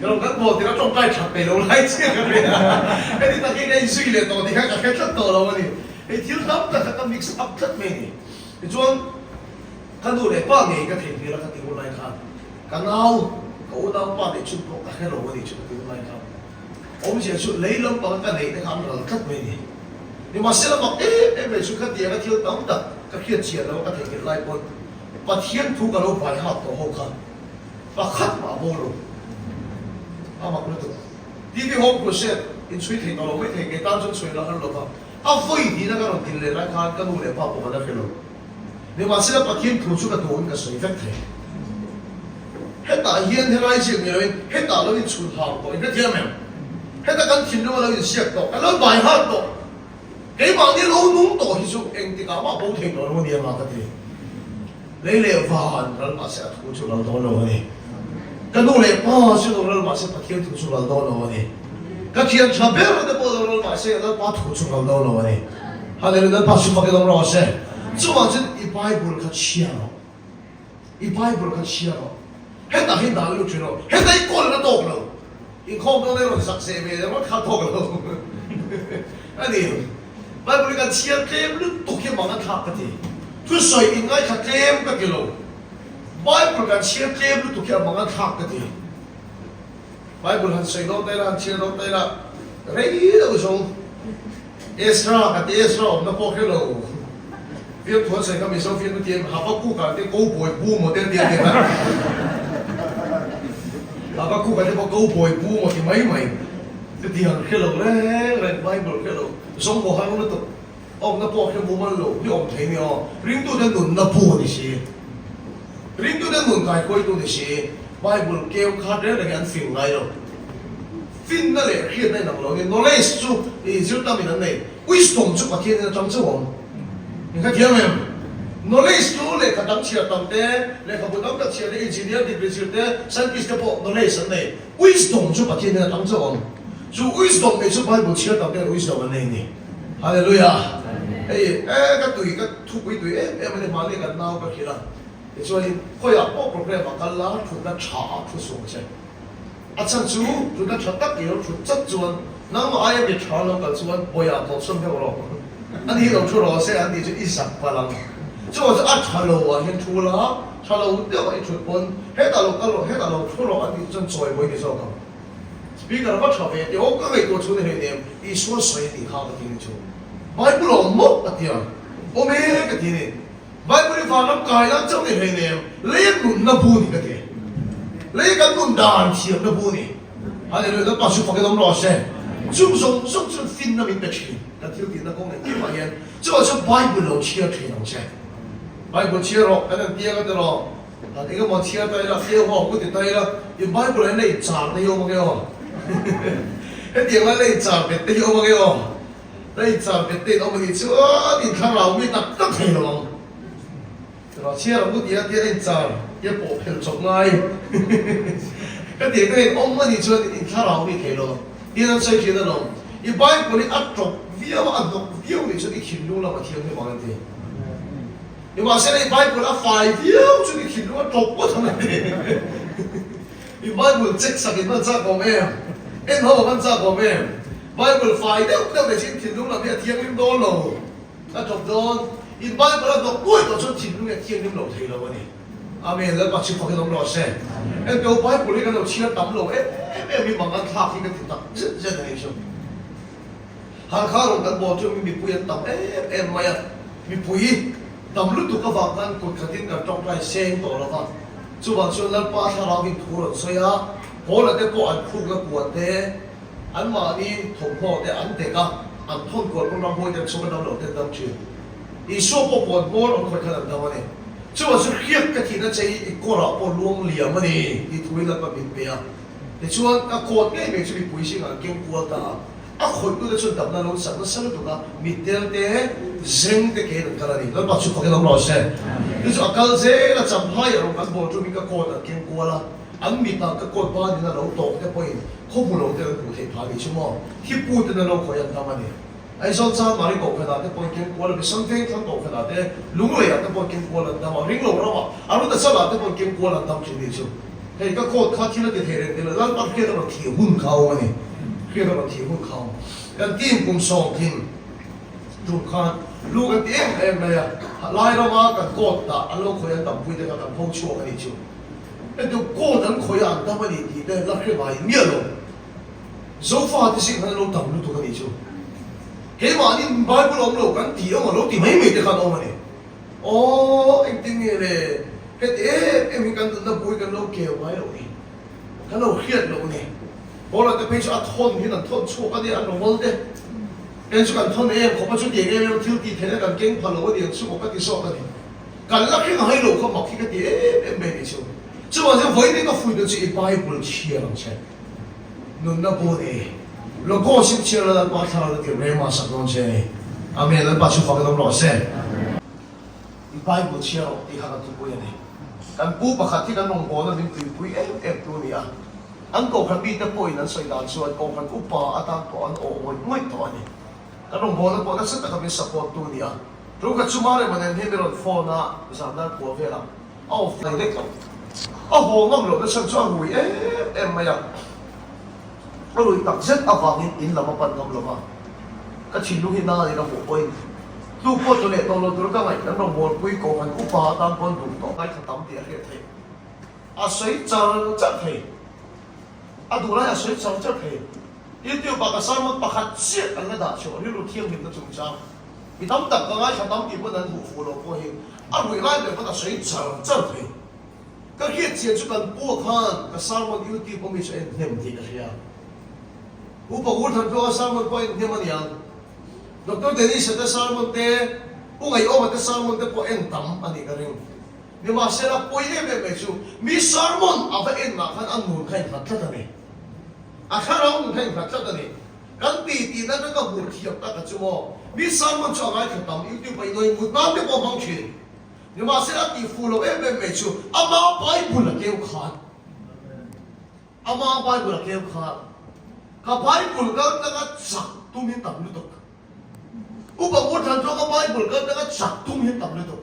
Ka lo kan bawl tirh a tawngtai that peih lo lai chiah ka hria a, heti tak hi ka inzui leh tawh tih kha ka hre tlat tawh lo a ni. Hei thil tam tak kha ka mix up tlat mai a ni. Tichuan ka nu leh pa ngei ka theihnghilh a ka ti hun lai khan ka nau, ka unaupa neih chhun pawh ka hre lo a ni chu ka ti hun lai khan. Awmzia chu lei lampanga ka neih te kha an ral tlat mai a ni. Nimahsela mak em em mai chu khatianga thil tam tak ka hriat chian lo a ka theihnghilh lai pawn Pathian thu ka lo vai hak tawh ho kha pakhat mah a bo lo. A mak lutuk. TV Home Crusade inchhui thei tawh lo mai thei kei tan chuan chhui la har lo va. A vawi hnihna ka rawn din leh lai khan ka nu leh pa pawh ka la hre lo. Nimahsela Pathian thu chu ka duhin ka sawi vek thei. Hetah hian helai ziak ni loin hetah lo inchhun hang tawh in hrethiam em? Heta kan thinlung a lo insiak tawh, kan lo bai hak tawh. Keimahni lo nung tawh hi chu engtikah mah bo thei tawh lo a ni anga ka ti. Lei leh van ral mahse a thu chu ral dawn lo a ni. Ka nu leh pa chu lo ral mahse Pathian thu chu ral dawn lo a ni. Ka thian tha ber te pawh lo ral mahse Lalpa thu chu ral dawn lo a ni. Hallelujah Lalpa chu fak in awm rawh se. Chuvang chuan i Bible kha chhiar rawh. I Bible kha chhiar rawh. Hetah hi dan lut thin rawh. Hetah i kawl na tawk lo. Inkhawm dawn erawh zak zeh ve ringawt kha tawk lo a ni. Bible hi kan chhiar tlem lutuk hi mang a thlak ka ti. Thusawi in ngaithla tlem ka ti lo. Bible kan chhiar tlem lutuk hi a mang a thlak ka ti. Bible han sawi dawn ta ila, han chhiar dawn ta ila, rei deuh zawng Ezra ka ti, Ezra awmna pawh hre lo. Fiamthu an sawi kha Mizo fiamthu ti em, Habakkuk-ah te Cowboy bu maw te an ti a nia. Habakkuk-ah te pawh Cowboy bu maw ti mai mai. Chutiang hre lo reng reng, Bible hre lo, zawng maw har lutuk, awmna pawh hre mumal lo hi awm thei nia aw. Ringtute nunna bu a ni si. Ringtute nun kaihruaitu ni si. Bible keu khat reng reng hi an fing ngai lo. Finna leh hriatna inang lo a ni. Knowledge chu i zir tamin an nei. Wisdom chu Pathianin atang chauh awm. Eng kha thiam em? Knowledge chu lehkha dang chhiar tam te, lehkhabu tam tak chhiar te, engineer degree zir te, scientist te pawh knowledge an nei. Wisdom chu Pathianin atang chauh awm. Chu wisdom nei chu Bible chhiar tam ten wisdom an nei a ni. Hallelujah! Hei e ka tui ka thupui tui em em a ni mahni kan nau ka hrilh a. Tichuanin khawiah pawh program a kal la, thutna tha ah thu suh ang che. A chhan chu tuna tha tak i lo thut chat chuan nangmah aia mi tha lo kal chuan bawiah tawh sawn deuh rawh. A ni lo thu rawh se an tih chu i zak palh ang. Chuvang chu a tha lo ah hian thu la, tha lo deuh ah i thut pawn hetah lo kal rawh, hetah lo thu rawh an tih chuan chawi mawi ni zawk ang. Speaker va tha ve tih aw ka ngaihtuah chhun i hleinem Isua sawi a tih kha ka ti ni chu. Bible a awm maw ka ti ang. Awm e ka ti ni. Bible hi vanram kai nan chauh ni hleinem, lei a nunna bu ni ka ti. Lei kan nun dan thiamna bu ni. Hallelujah, Lalpa chu fakin awm rawh se. Chung zawng zawng chuan finna min pe thin, kan thil tihna kawng engkim ah hian. Chuvang chuan Bible lo chhiar thin ang che. Bible chhiar rawh, kan en piang a ti rawh. Han eng emaw chhiar ta ila, fiah haw ku ti ta ila, i Bible ah hian la inchar te hi awm ange aw. Hetiang lai la inchar bet te hi awm ange aw. Hei char bet te in awm a nih chuan in thlarau mi tak tak thei lo ang. Chutah chhiar ang u tia tia in char tia pawh phelh chawp ngai. Ka tih ka in awm a nih chuan in thlarau mi thei lo ang. Tin an sawi thin alawm. I Bible hi a tawp viau a, a hnawk viau nih chuan i thinlung lam a thianghlim ang an ti. Nimahsela i Bible a fai viau chuan i thinlung a tawp ngawt ang an ti. I Bible check sak in hman chak awm em? En ho a hman chak awm em? Bible fai deuh deuh leh chin thinlung lam hi a thianghlim dawn lo, a tawp dawn. In Bible a hnawk nuai tawh chuan thinlung hi a thianghlim lo thei lo a ni. Amen. Lalpa chhip fakin awm rawh se. Engto Bible hi kan lo chhiar tam lo em em hi mang an thlak hi ka ti tak zet zet a ni chu. Halkha rawn kan bawl chu mipui an tam em em mai a, mipui tam lutuk avang khan kut khatin kan tawngtai seng tawh lo va. Chuvang chuan Lalpa thlarau in thu rawn sawi a, Paula te pawh an khukna puan te, anmahni thawmhnaw te an dek a, an thawn kual pawn ramhuai te an chhawk a dam lo te an dam thin. Isua pawh puan hmawr an khawih khan an dam a ni. Chuvang chu hriat ka thihna che hi i kawrah pawh luang liam a ni tih thu in Lalpa min pe a. Tichuan ka kawt ngei mai chu mipui zingah an keng kual ta a. A khawihtute chuan damna lo chak nasa lutuk a, mittel te, zeng te kein an kal a ni. Lalpa chu fakin awm rawh se. Chu chu a kal zel a, champhai a rawng kan bawl ṭumin ka coat an keng kual a, an mitah ka coat banin a lo tawk te pawhin khaw hmu lo ten an hmuh theih phah a nih chu maw. Thipu ten an lo khawih an dam a ni. Aizawl Chanmari kohhranah te pawhin keng kual a, Misang Vengthlang kohhranah te, Lungleiah te pawhin keng kual an dam a, Ringlo ramah, Arunachala te pawhin keng kual an dam ṭhin a nih chu. Hei ka coat kha thil a ti thei reng ti lo, Lalpa hriat a rawn thih hun kha awm a ni, hriat a rawn thih hun kha awm. Kan team kum sawm thin tum khan lu kan ti em em mai a, lai rama kan coat dah an lo khawih an tampui te kha kan pho chhuak a nih chu. Hetiang coat an khawih a an tam a ni tih te la hre ngai miah lo. Zofa te zing khan an lo tam lutuk a nih chu. Keimahni Bible awm lo kan ti emaw lo ti mai mai te khan awm a ni. Aw, engtin nge le? Heti em em hi kan nunna bui kan lo keu ngai loh ni, kan lo hriat loh ni. Paula te phei chu a thawn hian an thawn chhuak a nia, an rawn te. Kei chu kan thawn em khawp a, chutiang em em thil tih theihna kan keng pha lo a ni ang chu maw ka ti zawk a ni. Kan la hre ngai lo kha mak hi ka ti em em mai ni chu. Chuvang chuan vawiin ka fuih dawn chu i Bible chhiar ang che. Nunna bu ni. Logos in chhiar la Lalpa thlarau na tir reng sak dawn che ni. Amen Lalpa chu fak in awm rawh se. I Bible chhiar rawh tih kha kan thupui a ni. Kan pu pakhat hi kan rawngbawlna min tuipui em em tu a ni a. An kohhran mite pawhin an sawi dan chuan kohhran upa atan pawh an awh ngawih ngawih tawh a ni. Kan rawngbawlna pawh nasa taka min support tu a ni a. Ṭukhat chu Marema nen hian min rawn phone a, zan dar kua velah. A off thei lek lo. A haw ngam lohna chhan chu a rui em em mai a. A rui tak zet avangin in lam a pan ngam lo va. Ka thinlung hi nalin a hmuh pawhin tu pawh tu leh tawh lo tur ka ngaih kan rawngbawlpui kohhran upa atan pawn duh tawh ngaithla tam tih a hriat theih. A sawi char char thei. A duh lai a sawi char char thei. YouTube ah ka sermon pakhat chiah kan la dah chhuah rilru thianghlimna chungchang. Mi tam tak ka ngaithla tam tih pawn an hmuh fuh loh pawh hi a ruih lai ber pawn a sawi char char thei. Ka hriat chian chu kan pu khan ka sermon YouTube a mi chu a en hnem tih ka hria. Upa Ngurthantluanga sermon pawh a en hnem a niang. Doctor Dennis-a te sermon te, Pu Ngaihawma te sermon te pawh en tam a nih ka ring. Nimahsela pawi em em mai chu mi sermon a va en mah khan a nun kha innghat tlat a ni. A thlarau nun kha innghat tlat a ni. Kan ti tihna atang ka hmuh thiam tak a chu maw. Mi sermon chu a ngaithla tam, YouTube a inawi mut nan te pawh a hmang thin. Nimahsela tih fuh lo em em mai chu ama Bible a keu khan, ama Bible a keu khan, ka Bible kal tanga chak tum hi tam lutuk. Upa Ngur Than chuan ka Bible kal tanga chak tum hi tam lutuk.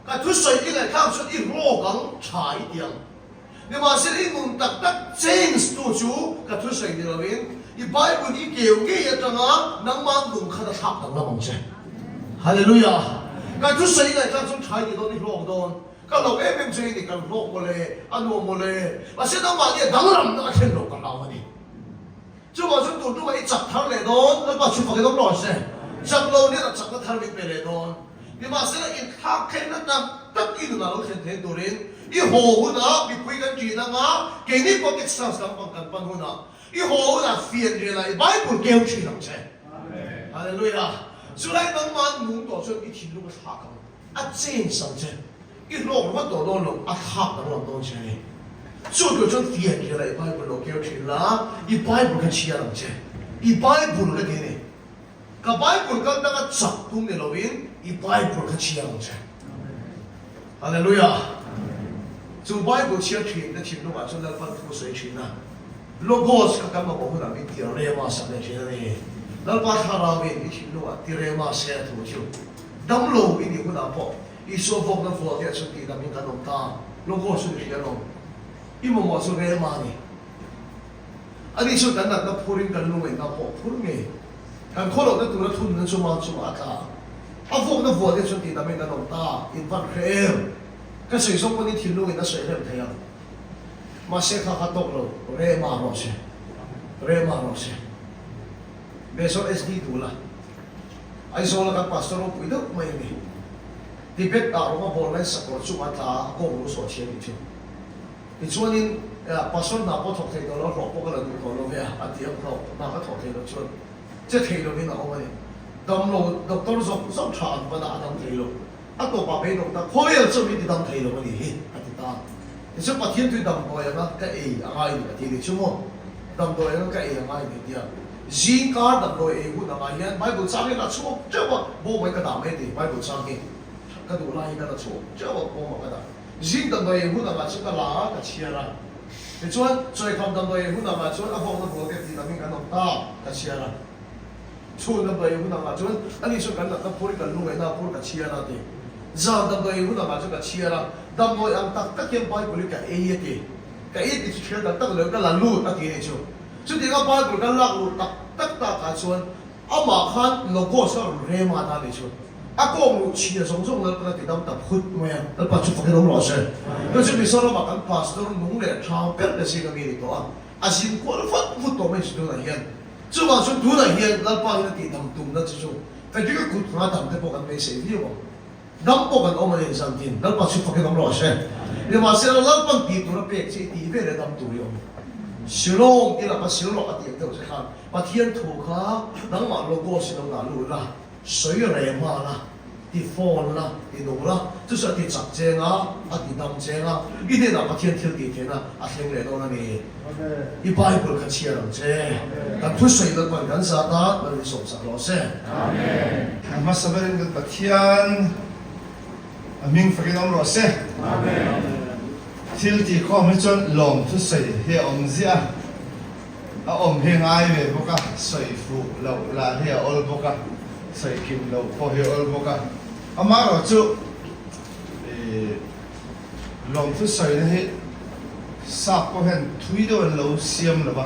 Ka thusawi i ngaihthlak chuan i hlawk ang tha i ti ang. Nimahsela i nun tak tak change tu chu ka thusawi ni lovin i Bible i keu ngei atanga nangmah nun khan a thlak danglam ang che. Hallelujah! Ka thusawi i ngaihthlak chuan tha i ti dawn i hlawk dawn. Ka hlawk em em che i ni kan hlawk mawle, a nuam mawle. Mahse nangmah nia danglamna a thlen loh ka hlau a ni. Chuvang chuan tun tumah i chak thar leh dawn, Lalpa chu fak i dawm rawh se. Chak lo nen a chakna thar min pe leh dawn. Nimahsela inthlak theihna tak tak i nunah lo thlen thei turin i haw hunah mipui kan ṭin anga keini pawh Texas lampang kan pan hunah i haw hunah fianrialah i Bible keu ṭhin ang che. Hallelujah! Chulai nangmah nung tawh chuan i thinlung a thlak ang. A change ang che. I hlawk ringawt tawh dawn lo, a thlak danglam dawn che a ni. Chu tur chuan fian rial a i Bible lo keu thin la, i Bible kha chhiar ang che. I Bible ka ti a ni. Ka Bible kal danga chak tum ni lovin i Bible kha chhiar ang che. Hallelujah! Chu Bible chhiar thin te thinlungah chuan Lalpan thu sawi thin a. Logos kha kan mamawh hunah min ti rema sak leh thin a ni. Lalpa thlarauin i thinlungah ti rema se a thu chu. Damlo i nih hunah pawh Isua vawkna vuah te ah chuan tihdam in kan awm ta. Logos chu i hria alawm. I mamawh chu rema a ni. Ani chuan kan natna phurin kan lungaihna pawh phur ngei. Kan khawlohna tura thunna chu ma chungah a tla. A vawkna vuah te ah chuan tihdam in kan awm ta. In van hre em? Ka sawi zawng pawn i thinlungin a sawi rem thei ang. Mahse kha kha tawk lo, rema rawh se. Rema rawh se. Besor SD Dula. Aizawla kan pastor ropui deuh mai a ni. Tibet ah rawng a bawl lai sakawr chungah a tla a, a kawng lu sawh thiam tih chu. Tichuanin pastor hna pawh thawk thei tawh lo, hlawh pawh ka la duh tawh lo ve a, a ti ang hlawh hna ka thawh thei loh chuan che thei lovin a awm a ni. Damlo doctor zawk zawk tha an pan a, a dam thei lo. A tawpah beidawng ta, Khawvel chu min ti dam thei lo a ni hi, a ti ta. Tichuan Pathian tui damdawi anga ka ei a ngai ni a ti ni chu maw? Damdawi anga ka ei a ngai ni a ti a. Zingkar damdawi ei hun angah hian Bible chang hi la chhuak teuh a, bawmah hi ka dah mai a ti, Bible chang hi ka duh lai hi ka la chhuak teuh a, bawmah ka dah. Zing damdawi ei hun angah chuan ka la a, ka chhiar a. Tichuan Chawikham damdawi ei hun angah chuan a vawkna bual te tih lamin kan awm ta, ka chhiar a. Chhun damdawi hun angah chuan ani chuan kan natna phur i kan lungaihna phur ka chhiar a ti. Zan damdawi hun angah chuan ka chhiar a, damdawi ang tak tak hian Bible hi ka ei a ti. Ka ei tih chu chhiar tak tak lo ka la lut a ti a ni chu. Chutianga Bible kan lak luh tak tak takah chuan amah khan Logos a rawn rem a ta a ni chu. A kawng luh chhia zawng zawng Lalpan a ti dam ta phut mai a, Lalpa chu fakin awm rawh se. Chu chu Mizoramah kan pastor nung leh thang ber te zinga mi a ni tawh a, a zin kual vut vut tawh mai chu tunah hian. Chuvang chuan tunah hian Lalpa hian a tihdam tumna chu chu Frederick-a kut hma dam te pawh kan beisei viau ang. Dam pawh kan awm a ni zantin Lalpa chu fakin awm rawh se. Nimahsela Lalpan tih tur a pek che i tih vel e dam tur i awm. Silawm i laka sil rawh a tih ang deuh che khan Pathian thu kha nangmah logos i lo dah lut la, sawi reng nghal a. Ti phone la, ti nung la, chu chu a ti chak cheng a, a ti dam cheng a, i hnenah Pathian thil tih theihna a thleng leh dawn a ni. I Bible kha chhiar ang che. Kan thusawi Lalpan kan zat a, Lal in sawmsak rawh se. Amen. A hmasa berin kan Pathian a hming fakin awm rawh se. Amen. Thil tih khawm hi chuan lawm thusawi hi a awm ziah a, a awm hi ngai ve bawk a, sawi fuh loh lah hi a awl bawk a. Sawi kim loh pawh hi a awl bawk a, amaherawh chu ih Lawmthu sawina hi sap pawh hian thui deuh an lo siam lo va,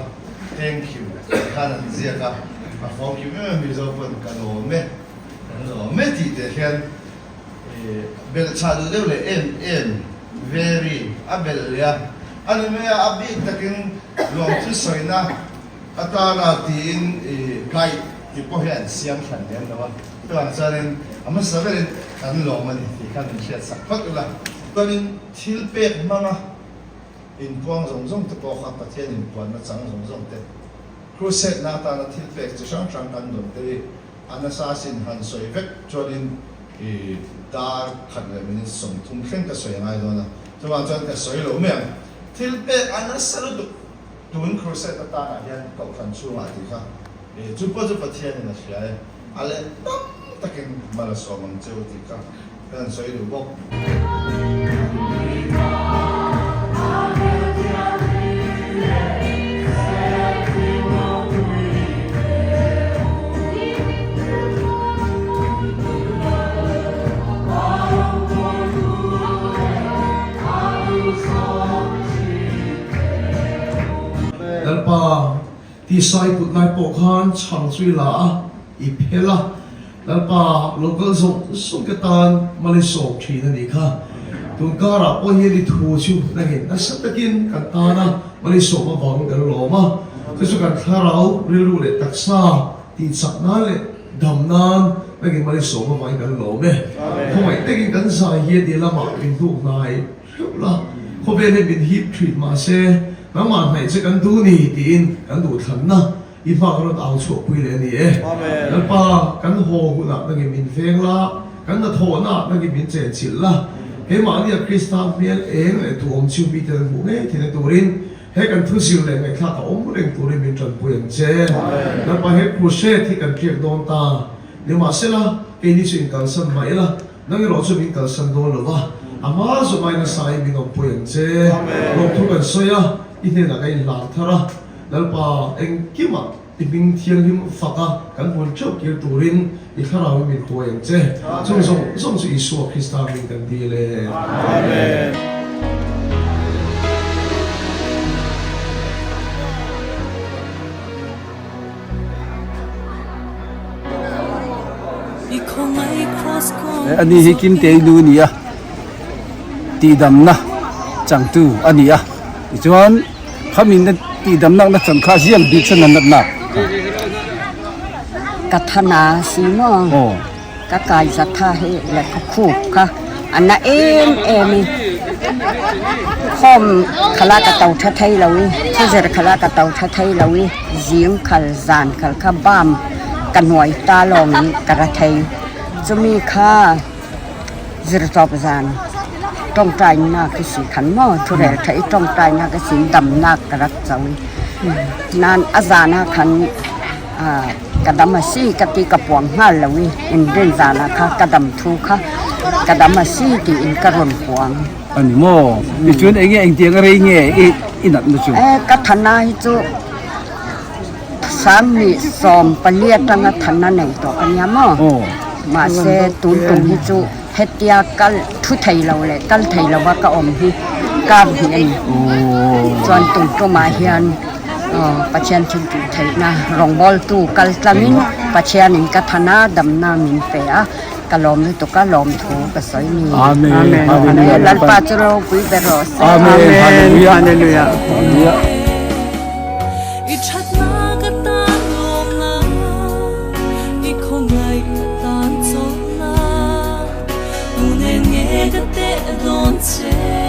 thank you tih khan an ziak a, a fawm kim em em Mizo pawn ka lawm e, kan lawm e tih teh hian belhchhah duh deuh leh em em, very, a belh leh a, a ni mai a, a bik takin lawmthu sawina atana tiin guide tih pawh hi an siam hran lem lo a, chuvang chuanin a hmasa berin kan lawm a ni tih kha min hriatsak phawt ula. Chuanin thil pek hmanga inpuang zawng zawng te pawh kha Pathian inpuanna chang zawng zawng te, crusade na atana thil pek chi hrang hrang kan dawn te hi a nasa sin han sawi vek chuanin i dar khat leh minute 30 thleng ka sawi a ngai dawn a, chuvang chuan ka sawi lo mai ang. Thil pek a nasa lutuk tun crusade atanah hian kohhran chhungah tih kha chu pawh chu Pathianin a hria e, a let tam takin mal a sawm ang che u tih kha Ka han sawi duh bawk. Lalpa, tisa i put lai pawh khan chhang chu i la a, i phel a. Lalpa lo kal zawng zawng te tan mal i sawm thin a nih kha. Tun karah pawh hian i thu chu nangin nasa takin kan tana mal i sawm avangin kan lawm a. Chu chu kan thlarau, rilru leh taksa tihchak nan leh dam nan nangin mal i sawm avangin kan lawm e. Khawngaih takin kan zai hian i lamah min hnuk hnai hreuh la, khawvel hi min hip thin mahse nangmah hnaih che kan duh ni tiin kan duhthlanna I hmak rawn au chhuahpui leh a ni e. Lalpa, kan haw hunah nangin min veng la, kan hnathawhnaah nangin min chenchilh la. Keimahnia Krista hmel eng leh duhawm chu mite an hmuh ngei theihna turin he kan thuzir leh ngaihthlak a awm reng turin min tanpui ang che. Lalpa, he crusade hi kan riak dawn ta. Nimahsela, keini chu inkalsan mah ila, nang erawh chu min kalsan dawn lo va, a hma zawng aiin nasa in min awmpui ang che. Lawmthu kan sawi a, i hnenah kan inhlan thar a. Lalpa, engkimah i hming thianghlim faka kan hmun theuh kir turin i thlarau in min hruai ang che. Chung zawng zawng chu Isua Krista hming kan dil e. Amen. Ani hi Kimtei nu a ni a, tihdamna changtu a ni a, tichuan Khami na tihdamnak na chan kha ziang bik cun na natnak kha. Ka thana si maw? Aw. Ka kai zatha hi le ka khup kha a na em em i khawm khala ka to tha thei lo i thuzir khala ka to tha thei lo i zing khal zan khal kha bam ka hnuai ta lawng in ka ra thei chumi kha Zirtawp zan tawngtaina ka si khan maw thurel tha i tawngtaina ka si damnak ka rak co i nain a zan ah khan ka dam a si ka ti ka puang hngal lo i inrin zan ah kha ka dam thu kha ka dam a si tiin ka rawn puang. Ani maw? Tichuan enge engtiang a rei nge i i natna chu? E ka thana hi chu Sangni 14 atanga thanna nei tawh a nia maw? Mahse tun tum hi chu hetia kal thu thei lo leh kal thei lova ka awm hi kar hnih a ni. Chuan tun tumah hian Pathian thil tih theihna rawngbawltu kal tlangin Pathianin ka thana damna min pe a, ka lawm lutuk a, lawmthu ka sawi ni. Amen. Lalpa chu ropui ber rawh se. Amen. Hallelujah. Hallelujah. I thatna ka tan lawmna, i khawngaih ka tan chawlhna, tu nen nge ka teh dawn che?